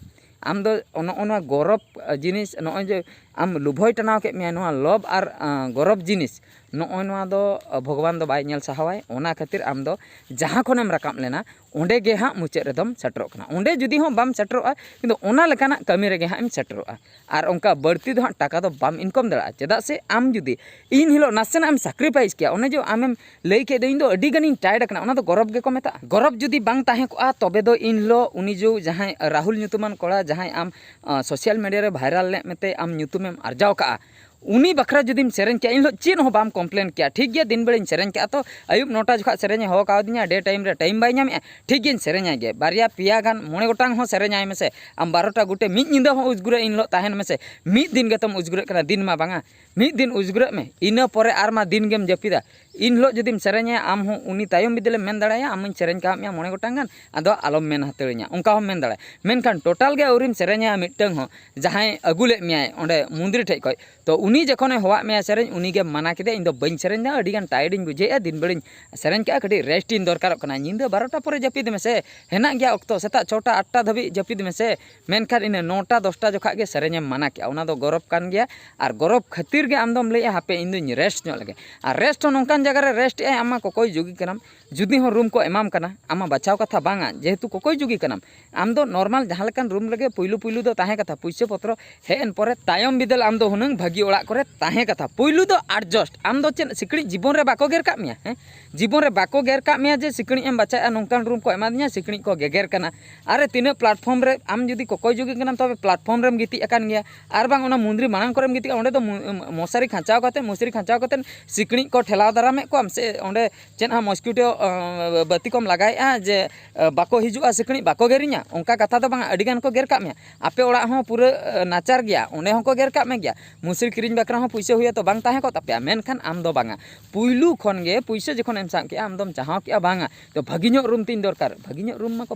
ᱟᱢ ᱫᱚ ᱱᱚᱜᱼᱚ ᱱᱚᱣᱟ ᱜᱚᱨᱚᱵᱽ, ᱟ, ᱡᱤᱱᱤᱥ, ᱱᱚᱜᱼᱚᱭ ᱡᱮ ᱟᱢ ᱞᱩᱵᱷᱚᱭ ᱴᱟᱱᱟᱣ ᱠᱮᱫ ᱢᱮᱭᱟ, ᱱᱚᱣᱟ ᱞᱚᱵᱽ ᱟᱨ ᱟᱸ, ᱜᱚᱨᱚᱵᱽ ᱡᱤᱱᱤᱥ, ᱱᱚᱜᱼᱚᱭ ᱱᱚᱣᱟ ᱫᱚ ᱟᱸ, ᱵᱷᱚᱜᱚᱵᱟᱱ ᱫᱚ ᱵᱟᱭ ᱧᱮᱞ ᱥᱟᱦᱟᱣᱟᱭ᱾ ᱚᱱᱟ ᱠᱷᱟᱹᱛᱤᱨ ᱟᱢ ᱫᱚ ᱡᱟᱦᱟᱸ ᱠᱷᱚᱱᱮᱢ ᱨᱟᱠᱟᱵ ᱞᱮᱱᱟ, ᱚᱸᱰᱮ ᱜᱮ ᱦᱟᱸᱜ ᱢᱩᱪᱟᱹᱫ ᱨᱮᱫᱚᱢ ᱥᱮᱴᱮᱨᱚᱜ ᱠᱟᱱᱟ᱾ ᱚᱸᱰᱮ ᱡᱩᱫᱤ ᱦᱚᱸ ᱵᱟᱢ ᱥᱮᱴᱮᱨᱚᱜᱼᱟ, ᱠᱤᱱᱛᱩ ᱚᱱᱟ ᱞᱮᱠᱟᱱᱟᱜ ᱠᱟᱹᱢᱤ ᱨᱮᱜᱮ ᱦᱟᱸᱜ ᱮᱢ ᱥᱮᱴᱮᱨᱚᱜᱼᱟ᱾ ᱟᱨ ᱚᱱᱠᱟ ᱵᱟᱹᱲᱛᱤ ᱫᱚ ᱦᱟᱸᱜ ᱴᱟᱠᱟ ᱫᱚ ᱵᱟᱢ income ᱫᱟᱲᱮᱭᱟᱜᱼᱟ᱾ ᱪᱮᱫᱟᱜ ᱥᱮ ᱟᱢ ᱡᱩᱫᱤ ᱤᱱ ᱦᱤᱞᱳᱜ ᱱᱟᱥᱮᱱᱟᱜ ᱮᱢ sacrifice ᱠᱮᱭᱟ, ᱚᱱᱮ ᱡᱮ ᱟᱢᱮᱢ ᱞᱟᱹᱭ ᱠᱮᱫ ᱫᱚ, "ᱤᱧ ᱫᱚ ᱟᱹᱰᱤ ᱜᱟᱱᱤᱧ tired ᱟᱠᱟᱱᱟ", ᱚᱱᱟ ᱫᱚ ᱜᱚᱨᱚᱵᱽ ᱜᱮᱠᱚ ᱢᱮᱛᱟᱜᱼᱟ᱾ ᱜᱚᱨᱚᱵᱽ ᱡᱩᱫᱤ ᱵᱟᱝ ᱛᱟᱦᱮᱸ ᱠᱚᱜᱼᱟ, ᱛᱚᱵᱮ ᱫᱚ ᱤᱱ ᱦᱤᱞᱳᱜ ᱩᱱᱤ ᱡᱮ ᱡᱟᱦᱟᱸᱭ ᱨᱟᱦᱩᱞ ᱧᱩᱛᱩᱢᱟᱱ ᱠᱚᱲᱟ, ᱡᱟᱦᱟᱸᱭ ᱟᱢ ᱟᱸ, social media ᱨᱮ viral ᱞᱮᱫ ᱢᱮᱛᱮ ᱟᱢ ᱧᱩᱛᱩᱢᱮᱢ ᱟᱨᱡᱟᱣ ᱠᱟᱜᱼᱟ, ᱩᱱᱤ ᱵᱟᱠᱷᱨᱟ ᱡᱩᱫᱤᱢ ᱥᱮᱨᱮᱧ ᱠᱮᱭᱟ, ᱤᱱ ᱦᱤᱞᱳᱜ ᱪᱮᱫ ᱦᱚᱸ ᱵᱟᱢ complain ᱠᱮᱭᱟ᱾ ᱴᱷᱤᱠ ᱜᱮᱭᱟ, ᱫᱤᱱ ᱵᱮᱲᱟᱧ ᱥᱮᱨᱮᱧ ᱠᱟᱜᱼᱟ, ᱛᱚ ᱟᱹᱭᱩᱵ ᱱᱚᱴᱟ ᱡᱚᱠᱷᱟᱜ ᱥᱮᱨᱮᱧᱮ ᱦᱚᱦᱚ ᱠᱟᱣᱫᱤᱧᱟ, day time ᱨᱮ time ᱵᱟᱭ ᱧᱟᱢᱮᱜᱼᱟ, ᱴᱷᱤᱠ ᱜᱮᱭᱟᱧ ᱥᱮᱨᱮᱧᱟᱭ ᱜᱮ᱾ ᱵᱟᱨᱭᱟ ᱯᱮᱭᱟ ᱜᱟᱱ ᱢᱚᱬᱮ ᱜᱚᱴᱟᱝ ᱦᱚᱸ ᱥᱮᱨᱮᱧᱟᱭ ᱢᱮᱥᱮ, ᱟᱢ ᱵᱟᱨᱚᱴᱟ ᱜᱚᱴᱮ ᱢᱤᱫ ᱧᱤᱫᱟᱹ ᱦᱚᱸ ᱩᱡᱽᱜᱩᱨᱮ ᱤᱱ ᱦᱤᱞᱳᱜ ᱛᱟᱦᱮᱱ ᱢᱮᱥᱮ᱾ ᱢᱤᱫ ᱫᱤᱱ ᱜᱮᱛᱚᱢ ᱩᱡᱽᱜᱩᱨᱮᱜ ᱠᱟᱱᱟ, ᱫᱤᱱ ᱢᱟ ᱵᱟᱝᱟ᱾ ᱢᱤᱫ ᱫᱤᱱ ᱩᱡᱽᱜᱩᱨᱮᱜ ᱢᱮ, ᱤᱱᱟᱹ ᱯᱚᱨᱮ ᱟᱨ ᱢᱟ ᱫᱤᱱ ᱜᱮᱢ ᱡᱟᱹᱯᱤᱫᱟ᱾ ᱤᱱ ᱦᱤᱞᱳᱜ ᱡᱩᱫᱤᱢ ᱥᱮᱨᱮᱧᱟ, ᱟᱢ ᱦᱚᱸ ᱩᱱᱤ ᱛᱟᱭᱚᱢ ᱵᱤᱫᱟᱹᱞᱮᱢ ᱢᱮᱱ ᱫᱟᱲᱮᱭᱟᱭᱟ, "ᱟᱢᱤᱧ ᱥᱮᱨᱮᱧ ᱠᱟᱣᱟᱫ ᱢᱮᱭᱟ ᱢᱚᱬᱮ ᱜᱚᱴᱟᱝ ᱜᱟᱱ, ᱟᱫᱚ ᱟᱞᱚᱢ ᱢᱮᱱ ᱦᱟᱛᱟᱹᱲᱤᱧᱟ", ᱚᱱᱠᱟ ᱦᱚᱸᱢ ᱢᱮᱱ ᱫᱟᱲᱮᱭᱟᱜᱼᱟ᱾ ᱢᱮᱱᱠᱷᱟᱱ total ᱜᱮ ᱟᱹᱣᱨᱤᱢ ᱥᱮᱨᱮᱧᱟ ᱢᱤᱫᱴᱟᱹᱝ ᱦᱚᱸ, ᱡᱟᱦᱟᱸᱭ ᱟᱹᱜᱩ ᱞᱮᱫ ᱢᱮᱭᱟᱭ ᱚᱸᱰᱮ ᱢᱚᱱᱫᱤᱨ ᱴᱷᱮᱡ ᱠᱷᱚᱡ, ᱛᱚ ᱩᱱᱤ ᱡᱚᱠᱷᱚᱱᱮ ᱦᱚᱦᱚᱣᱟᱫ ᱢᱮᱭᱟ ᱥᱮᱨᱮᱧ, ᱩᱱᱤ ᱜᱮᱢ ᱢᱟᱱᱟ ᱠᱮᱫᱮᱭᱟ, "ᱤᱧ ᱫᱚ ᱵᱟᱹᱧ ᱥᱮᱨᱮᱧ ᱫᱟ, ᱟᱹᱰᱤ ᱜᱟᱱ tired ᱤᱧ ᱵᱩᱡᱷᱟᱹᱣᱮᱫᱼᱟ, ᱫᱤᱱ ᱵᱮᱲᱟᱧ ᱥᱮᱨᱮᱧ ᱠᱟᱜᱼᱟ, ᱠᱟᱹᱴᱤᱡ rest ᱤᱧ ᱫᱚᱨᱠᱟᱨᱚᱜ ᱠᱟᱱᱟ, ᱧᱤᱫᱟᱹ ᱵᱟᱨᱚᱴᱟ ᱯᱚᱨᱮ ᱡᱟᱹᱯᱤᱫ ᱢᱮᱥᱮ, ᱦᱮᱱᱟᱜ ᱜᱮᱭᱟ ᱚᱠᱛᱚ, ᱥᱮᱛᱟᱜ ᱪᱷᱚᱴᱟ ᱟᱴᱴᱟ ᱫᱷᱟᱹᱵᱤᱡ ᱡᱟᱹᱯᱤᱫ ᱢᱮᱥᱮ", ᱢᱮᱱᱠᱷᱟᱱ ᱤᱱᱟᱹ ᱱᱚᱴᱟ ᱫᱚᱥᱴᱟ ᱡᱚᱠᱷᱟᱜ ᱜᱮ ᱥᱮᱨᱮᱧᱮᱢ ᱢᱟᱱᱟ ᱠᱮᱜᱼᱟ, ᱚᱱᱟ ᱫᱚ ᱜᱚᱨᱚᱵᱽ ᱠᱟᱱ ᱜᱮᱭᱟ᱾ ᱟᱨ ᱜᱚᱨᱚᱵᱽ ᱠᱷᱟᱹᱛᱤᱨ ᱜᱮ ᱟᱢ ᱫᱚᱢ ᱞᱟᱹᱭᱮᱜᱼᱟ, "ᱦᱟᱯᱮ ᱤᱧ ᱫᱚᱧ rest ᱧᱚᱜ ᱞᱮᱜᱮ", ᱟᱨ rest ᱦᱚᱸ ᱱᱚᱝᱠᱟᱱ ᱡᱟᱭᱜᱟ ᱨᱮ rest ᱮᱜᱼᱟᱭ, ᱟᱢ ᱢᱟ ᱠᱚᱠᱚᱭ ᱡᱩᱜᱤ ᱠᱟᱱᱟᱢ, ᱡᱩᱫᱤ ᱦᱚᱸ room ᱠᱚ ᱮᱢᱟᱢ ᱠᱟᱱᱟ, ᱟᱢ ᱢᱟ ᱵᱟᱪᱷᱟᱣ ᱠᱟᱛᱷᱟ ᱵᱟᱝᱟ, ᱡᱮᱦᱮᱛᱩ ᱠᱚᱠᱚᱭ ᱡᱩᱜᱤ ᱠᱟᱱᱟᱢ, ᱟᱢ ᱫᱚ normal ᱡᱟᱦᱟᱸ ᱞᱮᱠᱟᱱ room ᱨᱮᱜᱮ ᱯᱩᱭᱞᱩ ᱯᱩᱭᱞᱩ ᱫᱚ ᱛᱟᱦᱮᱸ ᱠᱟᱛᱷᱟ, ᱯᱩᱭᱥᱟᱹ ᱯᱚᱛᱨᱚ ᱦᱮᱡ ᱮᱱ ᱯᱚᱨᱮ ᱛᱟᱭᱚᱢ ᱵᱤᱫᱟᱹᱞ ᱟᱢ ᱫᱚ ᱦᱩᱱᱟᱹᱝ ᱵᱷᱟᱹᱜᱤ ᱚᱲᱟᱜ ᱠᱚᱨᱮ ᱛᱟᱦᱮᱸ ᱠᱟᱛᱷᱟ᱾ ᱯᱩᱭᱞᱩ ᱫᱚ adjust, ᱟᱢ ᱫᱚ ᱪᱮᱫ ᱥᱤᱠᱲᱤᱡ ᱡᱤᱵᱚᱱ ᱨᱮ ᱵᱟᱠᱚ ᱜᱮᱨ ᱠᱟᱜ ᱢᱮᱭᱟ? ᱦᱮᱸ, ᱡᱤᱵᱚᱱ ᱨᱮ ᱵᱟᱠᱚ ᱜᱮᱨ ᱠᱟᱜ ᱢᱮᱭᱟ ᱡᱮ ᱥᱤᱠᱲᱤᱡ ᱮᱢ ᱵᱟᱪᱷᱟᱜᱼᱟ, ᱱᱚᱝᱠᱟᱱ room ᱠᱚ ᱮᱢᱟᱫᱤᱧᱟ, ᱥᱤᱠᱲᱤᱡ ᱠᱚ ᱜᱮᱜᱮᱨ ᱠᱟᱱᱟ᱾ ᱟᱨᱮ ᱛᱤᱱᱟᱹᱜ platform ᱨᱮ ᱟᱢ ᱡᱩᱫᱤ ᱠᱚᱠᱚᱭ ᱡᱩᱜᱤ ᱠᱟᱱᱟᱢ, ᱛᱚᱵᱮ platform ᱨᱮᱢ ᱜᱤᱛᱤᱡ ᱟᱠᱟᱱ ᱜᱮᱭᱟ, ᱟᱨ ᱵᱟᱝ ᱚᱱᱟ ᱢᱩᱸᱫᱽᱨᱤ ᱢᱟᱲᱟᱝ ᱠᱚᱨᱮᱢ ᱜᱤᱛᱤᱡᱼᱟ, ᱚᱸᱰᱮ ᱫᱚ ᱢᱩ-, ᱢᱚᱥᱟᱨᱤ ᱠᱷᱟᱸᱪᱟᱣ ᱠᱟᱛᱮ, ᱢᱚᱥᱟᱨᱤ ᱠᱷᱟᱸᱪᱟᱣ ᱠᱟᱛᱮ ᱥᱤᱠᱲᱤᱡ ᱠᱚ ᱴᱷᱮᱞᱟᱣ ᱫᱟᱨᱟᱢᱮᱫ ᱠᱚᱣᱟᱢ ᱥᱮ ᱚᱸᱰᱮ ᱪᱮᱫ ᱦᱟᱸᱜ mosquito, ᱟᱸ, ᱵᱟᱹᱛᱤ ᱠᱚᱢ ᱞᱟᱜᱟᱣᱮᱫᱼᱟ ᱡᱮ, ᱟᱸ, ᱵᱟᱠᱚ ᱦᱤᱡᱩᱜᱼᱟ, ᱥᱤᱠᱲᱤᱡ ᱵᱟᱠᱚ ᱜᱮᱨᱤᱧᱟ? ᱚᱱᱠᱟ ᱠᱟᱛᱷᱟ ᱫᱚ ᱵᱟᱝᱟ, ᱟᱹᱰᱤ ᱜᱟᱱ ᱠᱚ ᱜᱮᱨ ᱠᱟᱜ ᱢᱮᱭᱟ᱾ ᱟᱯᱮ ᱚᱲᱟᱜ ᱦᱚᱸ ᱯᱩᱨᱟᱹ, ᱟᱸ, ᱱᱟᱪᱟᱨ ᱜᱮᱭᱟ, ᱚᱸᱰᱮ ᱦᱚᱸᱠᱚ ᱜᱮᱨ ᱠᱟᱜ ᱢᱮ ᱜᱮᱭᱟ᱾ ᱢᱚᱥᱟᱨᱤ ᱠᱤᱨᱤᱧ ᱵᱟᱠᱷᱨᱟ ᱦᱚᱸ ᱯᱩᱭᱥᱟᱹ ᱦᱩᱭᱩᱜᱼᱟ, ᱛᱚ ᱵᱟᱝ ᱛᱟᱦᱮᱸ ᱠᱚᱜ ᱛᱟᱯᱮᱭᱟ, ᱢᱮᱱᱠᱷᱟᱱ ᱟᱢ ᱫᱚ ᱵᱟᱝᱟ᱾ ᱯᱩᱭᱞᱩ ᱠᱷᱚᱱ ᱜᱮ ᱯᱩᱭᱥᱟᱹ ᱡᱚᱠᱷᱚᱱ ᱮᱢ ᱥᱟᱵ ᱠᱮᱜᱼᱟ, ᱟᱢ ᱫᱚᱢ ᱪᱟᱦᱟᱣ ᱠᱮᱜᱼᱟ, "ᱵᱟᱝᱟ, ᱛᱚ ᱵᱷᱟᱹᱜᱤ ᱧᱚᱜ room ᱛᱤᱧ ᱫᱚᱨᱠᱟᱨ, ᱵᱷᱟᱹᱜᱤ ᱧᱚᱜ room ᱢᱟᱠᱚ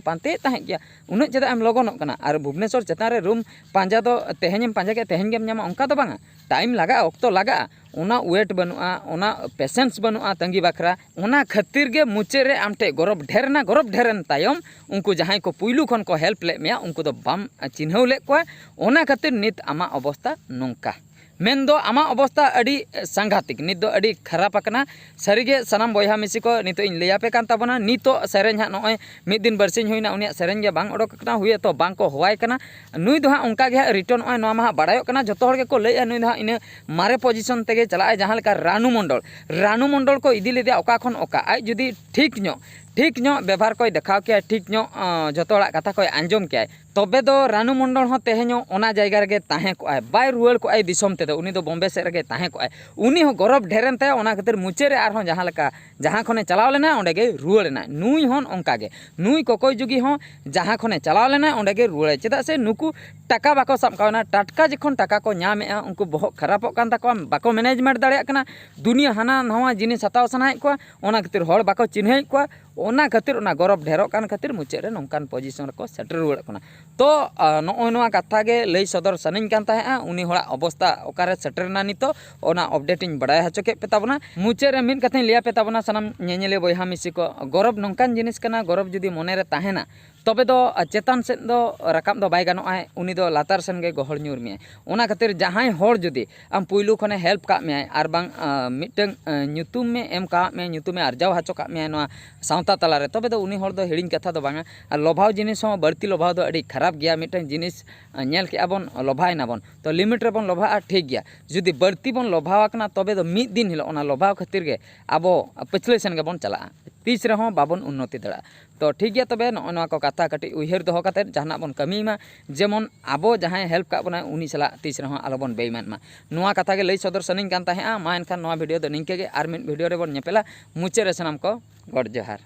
ᱯᱟᱱᱛᱮᱭᱮᱫ ᱛᱟᱦᱮᱸᱫ ᱜᱮᱭᱟ, ᱩᱱᱟᱹᱜ ᱪᱮᱫᱟᱜ ᱮᱢ ᱞᱚᱜᱚᱱᱚᱜ ᱠᱟᱱᱟ?" ᱟᱨ ᱵᱷᱩᱵᱽᱱᱮᱥᱚᱨ ᱪᱮᱛᱟᱱ ᱨᱮ room ᱯᱟᱸᱡᱟ ᱫᱚ ᱛᱮᱦᱮᱧᱮᱢ ᱯᱟᱸᱡᱟ ᱠᱮᱜᱼᱟ, ᱛᱮᱦᱮᱧ ᱜᱮᱢ ᱧᱟᱢᱟ, ᱚᱱᱠᱟ ᱫᱚ ᱵᱟᱝᱟ᱾ ᱴᱟᱭᱤᱢ ᱞᱟᱜᱟᱜᱼᱟ, ᱚᱠᱛᱚ ᱞᱟᱜᱟᱜᱼᱟ, ᱚᱱᱟ ᱳᱭᱮᱴ ᱵᱟᱹᱱᱩᱜᱼᱟ, ᱚᱱᱟ ᱯᱮᱥᱮᱱᱥ ᱵᱟᱹᱱᱩᱜᱼᱟ ᱛᱟᱺᱜᱤ ᱵᱟᱠᱷᱨᱟ᱾ ᱚᱱᱟ ᱠᱷᱟᱹᱛᱤᱨ ᱜᱮ ᱢᱩᱪᱟᱹᱫ ᱨᱮ ᱟᱢ ᱴᱷᱮᱱ ᱜᱚᱨᱚᱵᱽ ᱰᱷᱮᱨ ᱮᱱᱟ, ᱜᱚᱨᱚᱵᱽ ᱰᱷᱮᱨ ᱮᱱ ᱛᱟᱭᱚᱢ ᱩᱱᱠᱩ ᱡᱟᱦᱟᱸᱭ ᱠᱚ ᱯᱩᱭᱞᱩ ᱠᱷᱚᱱ ᱠᱚ ᱦᱮᱞᱯ ᱞᱮᱫ ᱢᱮᱭᱟ, ᱩᱱᱠᱩ ᱫᱚ ᱵᱟᱢ ᱪᱤᱱᱦᱟᱹᱣ ᱞᱮᱫ ᱠᱚᱣᱟ᱾ ᱚᱱᱟ ᱠᱷᱟᱹᱛᱤᱨ ᱱᱤᱛ ᱟᱢᱟᱜ ᱚᱵᱚᱥᱛᱟ ᱱᱚᱝᱠᱟ᱾ ᱢᱮᱱᱫᱚ ᱟᱢᱟᱜ ᱚᱵᱚᱥᱛᱟ ᱟᱹᱰᱤ ᱥᱟᱝᱜᱷᱟᱛᱤᱠ, ᱱᱤᱛ ᱫᱚ ᱟᱹᱰᱤ ᱠᱷᱟᱨᱟᱯ ᱟᱠᱟᱱᱟ᱾ ᱥᱟᱹᱨᱤᱜᱮ ᱥᱟᱱᱟᱢ ᱵᱚᱭᱦᱟ ᱢᱤᱥᱤ ᱠᱚ, ᱱᱤᱛᱚᱜ ᱤᱧ ᱞᱟᱹᱭ ᱟᱯᱮ ᱠᱟᱱ ᱛᱟᱵᱚᱱᱟ, ᱱᱤᱛᱚᱜ ᱥᱮᱨᱮᱧ ᱦᱟᱸᱜ ᱱᱚᱜᱼᱚᱭ ᱢᱤᱫ ᱫᱤᱱ ᱵᱟᱨᱥᱤᱧ ᱦᱩᱭᱱᱟ, ᱩᱱᱤᱭᱟᱜ ᱥᱮᱨᱮᱧ ᱜᱮ ᱵᱟᱝ ᱚᱰᱚᱠ ᱟᱠᱟᱱᱟ, ᱦᱩᱭ ᱟᱛᱚ ᱵᱟᱝ ᱠᱚ ᱦᱚᱦᱚᱣᱟᱭ ᱠᱟᱱᱟ᱾ ᱱᱩᱭ ᱫᱚ ᱦᱟᱸᱜ ᱚᱱᱠᱟ ᱜᱮ ᱦᱟᱸᱜ ᱨᱤᱴᱟᱨᱱᱚᱜᱼᱟᱭ, ᱱᱚᱣᱟ ᱢᱟ ᱦᱟᱸᱜ ᱵᱟᱲᱟᱭᱚᱜ ᱠᱟᱱᱟ, ᱡᱚᱛᱚ ᱦᱚᱲ ᱜᱮᱠᱚ ᱞᱟᱹᱭᱮᱫᱼᱟ, ᱱᱩᱭ ᱫᱚ ᱦᱟᱸᱜ ᱤᱱᱟᱹ ᱢᱟᱨᱮ ᱯᱚᱡᱤᱥᱚᱱ ᱛᱮᱜᱮ ᱪᱟᱞᱟᱜᱼᱟᱭ, ᱡᱟᱦᱟᱸ ᱞᱮᱠᱟ ᱨᱟᱱᱩ ᱢᱚᱱᱰᱚᱞ, ᱨᱟᱱᱩ ᱢᱚᱱᱰᱚᱞ ᱠᱚ ᱤᱫᱤ ᱞᱮᱫᱮᱭᱟ ᱚᱠᱟ ᱠᱷᱚᱱ ᱚᱠᱟ᱾ ᱟᱡ ᱡᱩᱫᱤ ᱴᱷᱤᱠ ᱧᱚᱜ, ᱴᱷᱤᱠ ᱧᱚᱜ ᱵᱮᱵᱷᱟᱨ ᱠᱚᱭ ᱫᱮᱠᱷᱟᱣ ᱠᱮᱭᱟ, ᱴᱷᱤᱠ ᱧᱚᱜ, ᱟᱸ, ᱡᱚᱛᱚ ᱦᱚᱲᱟᱜ ᱠᱟᱛᱷᱟ ᱠᱚᱭ ᱟᱸᱡᱚᱢ ᱠᱮᱭᱟᱭ, ᱛᱚᱵᱮ ᱫᱚ ᱨᱟᱱᱩ ᱢᱚᱱᱰᱚᱞ ᱦᱚᱸ ᱛᱮᱦᱮᱧ ᱦᱚᱸ ᱚᱱᱟ ᱡᱟᱭᱜᱟ ᱨᱮᱜᱮ ᱛᱟᱦᱮᱸ ᱠᱚᱜᱼᱟᱭ, ᱵᱟᱭ ᱨᱩᱣᱟᱹᱲ ᱠᱚᱜᱼᱟᱭ ᱫᱤᱥᱚᱢ ᱛᱮᱫᱚ, ᱩᱱᱤ ᱫᱚ ᱵᱚᱢᱵᱮ ᱥᱮᱫ ᱨᱮᱜᱮ ᱛᱟᱦᱮᱸ ᱠᱚᱜᱼᱟᱭ᱾ ᱩᱱᱤ ᱦᱚᱸ ᱜᱚᱨᱚᱵᱽ ᱰᱷᱮᱨᱮᱱ ᱛᱟᱭᱟ, ᱚᱱᱟ ᱠᱷᱟᱹᱛᱤᱨ ᱢᱩᱪᱟᱹᱫ ᱨᱮ ᱟᱨᱦᱚᱸ ᱡᱟᱦᱟᱸ ᱞᱮᱠᱟ, ᱡᱟᱦᱟᱸ ᱠᱷᱚᱱᱮ ᱪᱟᱞᱟᱣ ᱞᱮᱱᱟ, ᱚᱸᱰᱮ ᱜᱮ ᱨᱩᱣᱟᱹᱲ ᱮᱱᱟᱭ᱾ ᱱᱩᱭ ᱦᱚᱸ ᱚᱱᱠᱟ ᱜᱮ, ᱱᱩᱭ ᱠᱚᱠᱚᱭ ᱡᱩᱜᱤ ᱦᱚᱸ ᱡᱟᱦᱟᱸ ᱠᱷᱚᱱᱮ ᱪᱟᱞᱟᱣ ᱞᱮᱱᱟ, ᱚᱸᱰᱮ ᱜᱮ ᱨᱩᱣᱟᱹᱲᱟᱭ᱾ ᱪᱮᱫᱟᱜ ᱥᱮ ᱱᱩᱠᱩ ᱴᱟᱠᱟ ᱵᱟᱠᱚ ᱥᱟᱵ ᱠᱟᱣᱱᱟ, ᱴᱟᱴᱠᱟ ᱡᱚᱠᱷᱚᱱ ᱴᱟᱠᱟ ᱠᱚ ᱧᱟᱢᱮᱜᱼᱟ, ᱩᱱᱠᱩ ᱵᱚᱦᱚᱜ ᱠᱷᱟᱨᱟᱯᱚᱜ ᱠᱟᱱ ᱛᱟᱠᱚᱣᱟ, ᱵᱟᱠᱚ ᱢᱮᱱᱮᱡᱽᱢᱮᱱᱴ ᱫᱟᱲᱮᱭᱟᱜ ᱠᱟᱱᱟ, ᱫᱩᱱᱤᱭᱟᱹ ᱦᱟᱱᱟ ᱱᱟᱣᱟ ᱡᱤᱱᱤᱥ ᱦᱟᱛᱟᱣ ᱥᱟᱱᱟᱭᱮᱫ ᱠᱚᱣᱟ, ᱚᱱᱟ ᱠᱷᱟᱹᱛᱤᱨ ᱦᱚᱲ ᱵᱟᱠᱚ ᱪᱤᱱᱦᱟᱹᱣᱮᱫ ᱠᱚᱣᱟ᱾ ᱚᱱᱟ ᱠᱷᱟᱹᱛᱤᱨ ᱚᱱᱟ ᱜᱚᱨᱚᱵᱽ ᱰᱷᱮᱨᱚᱜ ᱠᱟᱱ ᱠᱷᱟᱹᱛᱤᱨ ᱢᱩᱪᱟᱹᱫ ᱨᱮ ᱱᱚᱝᱠᱟᱱ ᱯᱚᱡᱤᱥᱚᱱ ᱨᱮᱠᱚ ᱥᱮᱴᱮᱨ ᱨᱩᱣᱟᱹᱲᱚᱜ ᱠᱟᱱᱟ᱾ ᱛᱚ, ᱟ, ᱱᱚᱜᱼᱚᱭ ᱱᱚᱣᱟ ᱠᱟᱛᱷᱟ ᱜᱮ ᱞᱟᱹᱭ ᱥᱚᱫᱚᱨ ᱥᱟᱱᱟᱧ ᱠᱟᱱ ᱛᱟᱦᱮᱸᱜᱼᱟ, ᱩᱱᱤ ᱦᱚᱲᱟᱜ ᱚᱵᱚᱥᱛᱟ ᱚᱠᱟᱨᱮ ᱥᱮᱴᱮᱨ ᱮᱱᱟ ᱱᱤᱛᱚᱜ, ᱚᱱᱟ ᱟᱯᱰᱮᱴ ᱤᱧ ᱵᱟᱲᱟᱭ ᱦᱚᱪᱚ ᱠᱮᱫ ᱯᱮ ᱛᱟᱵᱚᱱᱟ᱾ ᱢᱩᱪᱟᱹᱫ ᱨᱮ ᱢᱤᱫ ᱠᱟᱛᱷᱟᱧ ᱞᱟᱹᱭ ᱟᱯᱮ ᱛᱟᱵᱚᱱᱟ ᱥᱟᱱᱟᱢ ᱧᱮᱧᱮᱞᱤᱭᱟᱹ ᱵᱚᱭᱦᱟ ᱢᱤᱥᱤ ᱠᱚ, ᱜᱚᱨᱚᱵᱽ ᱱᱚᱝᱠᱟᱱ ᱡᱤᱱᱤᱥ ᱠᱟᱱᱟ, ᱜᱚᱨᱚᱵᱽ ᱡᱩᱫᱤ ᱢᱚᱱᱮ ᱨᱮ ᱛᱟᱦᱮᱱᱟ, ᱛᱚᱵᱮ ᱫᱚ, ᱟ, ᱪᱮᱛᱟᱱ ᱥᱮᱫ ᱫᱚ ᱨᱟᱠᱟᱵ ᱫᱚ ᱵᱟᱭ ᱜᱟᱱᱚᱜᱼᱟ, ᱩᱱᱤ ᱫᱚ ᱞᱟᱛᱟᱨ ᱥᱮᱱ ᱜᱮ ᱜᱚᱦᱚᱲ ᱧᱩᱨ ᱢᱮᱭᱟ᱾ ᱚᱱᱟ ᱠᱷᱟᱹᱛᱤᱨ ᱡᱟᱦᱟᱸᱭ ᱦᱚᱲ ᱡᱩᱫᱤ ᱟᱢ ᱯᱩᱭᱞᱩ ᱠᱷᱚᱱᱮ ᱦᱮᱞᱯ ᱠᱟᱜ ᱢᱮᱭᱟᱭ ᱟᱨ ᱵᱟᱝ, ᱟ, ᱢᱤᱫᱴᱟᱝ, ᱟ, ᱧᱩᱛᱩᱢ ᱮ ᱮᱢ ᱠᱟᱜ ᱢᱮᱭᱟ, ᱧᱩᱛᱩᱢᱮ ᱟᱨᱡᱟᱣ ᱦᱚᱪᱚ ᱠᱟᱜ ᱢᱮᱭᱟ ᱱᱚᱣᱟ ᱥᱟᱶᱛᱟ ᱛᱟᱞᱟᱨᱮ, ᱛᱚᱵᱮ ᱫᱚ ᱩᱱᱤ ᱦᱚᱲ ᱫᱚ ᱦᱤᱲᱤᱧ ᱠᱟᱛᱷᱟ ᱫᱚ ᱵᱟᱝᱟ᱾ ᱟᱨ ᱞᱚᱵᱷᱟᱣ ᱡᱤᱱᱤᱥ ᱦᱚᱸ, ᱵᱟᱹᱲᱛᱤ ᱞᱚᱵᱷᱟᱣ ᱫᱚ ᱟᱹᱰᱤ ᱠᱷᱟᱨᱟᱯ ᱜᱮᱭᱟ᱾ ᱢᱤᱫᱴᱟᱝ ᱡᱤᱱᱤᱥ, ᱟ, ᱧᱮᱞ ᱠᱮᱜᱼᱟ ᱵᱚᱱ, ᱞᱚᱵᱷᱟᱭᱮᱱᱟ ᱵᱚᱱ, ᱛᱚ ᱞᱤᱢᱤᱴ ᱨᱮᱵᱚᱱ ᱞᱚᱵᱷᱟᱜᱼᱟ, ᱴᱷᱤᱠ ᱜᱮᱭᱟ᱾ ᱡᱩᱫᱤ ᱵᱟᱹᱲᱛᱤ ᱵᱚᱱ ᱞᱚᱵᱷᱟᱣ ᱟᱠᱟᱱᱟ, ᱛᱚᱵᱮ ᱫᱚ ᱢᱤᱫ ᱫᱤᱱ ᱦᱤᱞᱳᱜ ᱚᱱᱟ ᱞᱚᱵᱷᱟᱣ ᱠᱷᱟᱹᱛᱤᱨ ᱜᱮ ᱟᱵᱚ ᱯᱟᱹᱪᱷᱞᱟᱹ ᱥᱮᱱ ᱜᱮᱵᱚᱱ ᱪᱟᱞᱟᱜᱼᱟ, ᱛᱤᱥ ᱨᱮᱦᱚᱸ ᱵᱟᱵᱚᱱ ᱩᱱᱱᱚᱛᱤ ᱫᱟᱲᱮᱭᱟᱜᱼᱟ᱾ ᱛᱚ ᱴᱷᱤᱠ ᱜᱮᱭᱟ, ᱛᱚᱵᱮ ᱱᱚᱜᱼᱚ ᱱᱚᱣᱟ ᱠᱚ ᱠᱟᱛᱷᱟ ᱠᱟᱹᱴᱤᱡ ᱩᱭᱦᱟᱹᱨ ᱫᱚᱦᱚ ᱠᱟᱛᱮᱫ ᱡᱟᱦᱟᱱᱟᱜ ᱵᱚᱱ ᱠᱟᱹᱢᱤᱭ ᱢᱟ, ᱡᱮᱢᱚᱱ ᱟᱵᱚ ᱡᱟᱦᱟᱸᱭ ᱦᱮᱞᱯ ᱠᱟᱜ ᱵᱚᱱᱟᱭ ᱩᱱᱤ ᱥᱟᱞᱟᱜ ᱛᱤᱥ ᱨᱮᱦᱚᱸ ᱟᱞᱚᱵᱚᱱ ᱵᱮᱭᱢᱟᱱ ᱢᱟ᱾ ᱱᱚᱣᱟ ᱠᱟᱛᱷᱟ ᱜᱮ ᱞᱟᱹᱭ ᱥᱚᱫᱚᱨ ᱥᱟᱱᱟᱧ ᱠᱟᱱ ᱛᱟᱦᱮᱸᱜᱼᱟ᱾ ᱢᱟ ᱮᱱᱠᱷᱟᱱ ᱱᱚᱣᱟ ᱵᱷᱤᱰᱤᱭᱳ ᱫᱚ ᱱᱤᱝᱠᱟᱹ ᱜᱮ, ᱟᱨ ᱢᱤᱫ ᱵᱷᱤᱰᱤᱭᱳ ᱨᱮᱵᱚᱱ ᱧᱮᱯᱮᱞᱟ᱾ ᱢᱩᱪᱟᱹᱫ ᱨᱮ ᱥᱟᱱᱟᱢ ᱠᱚ ᱜᱚᱰ ᱡᱚᱦᱟᱨ᱾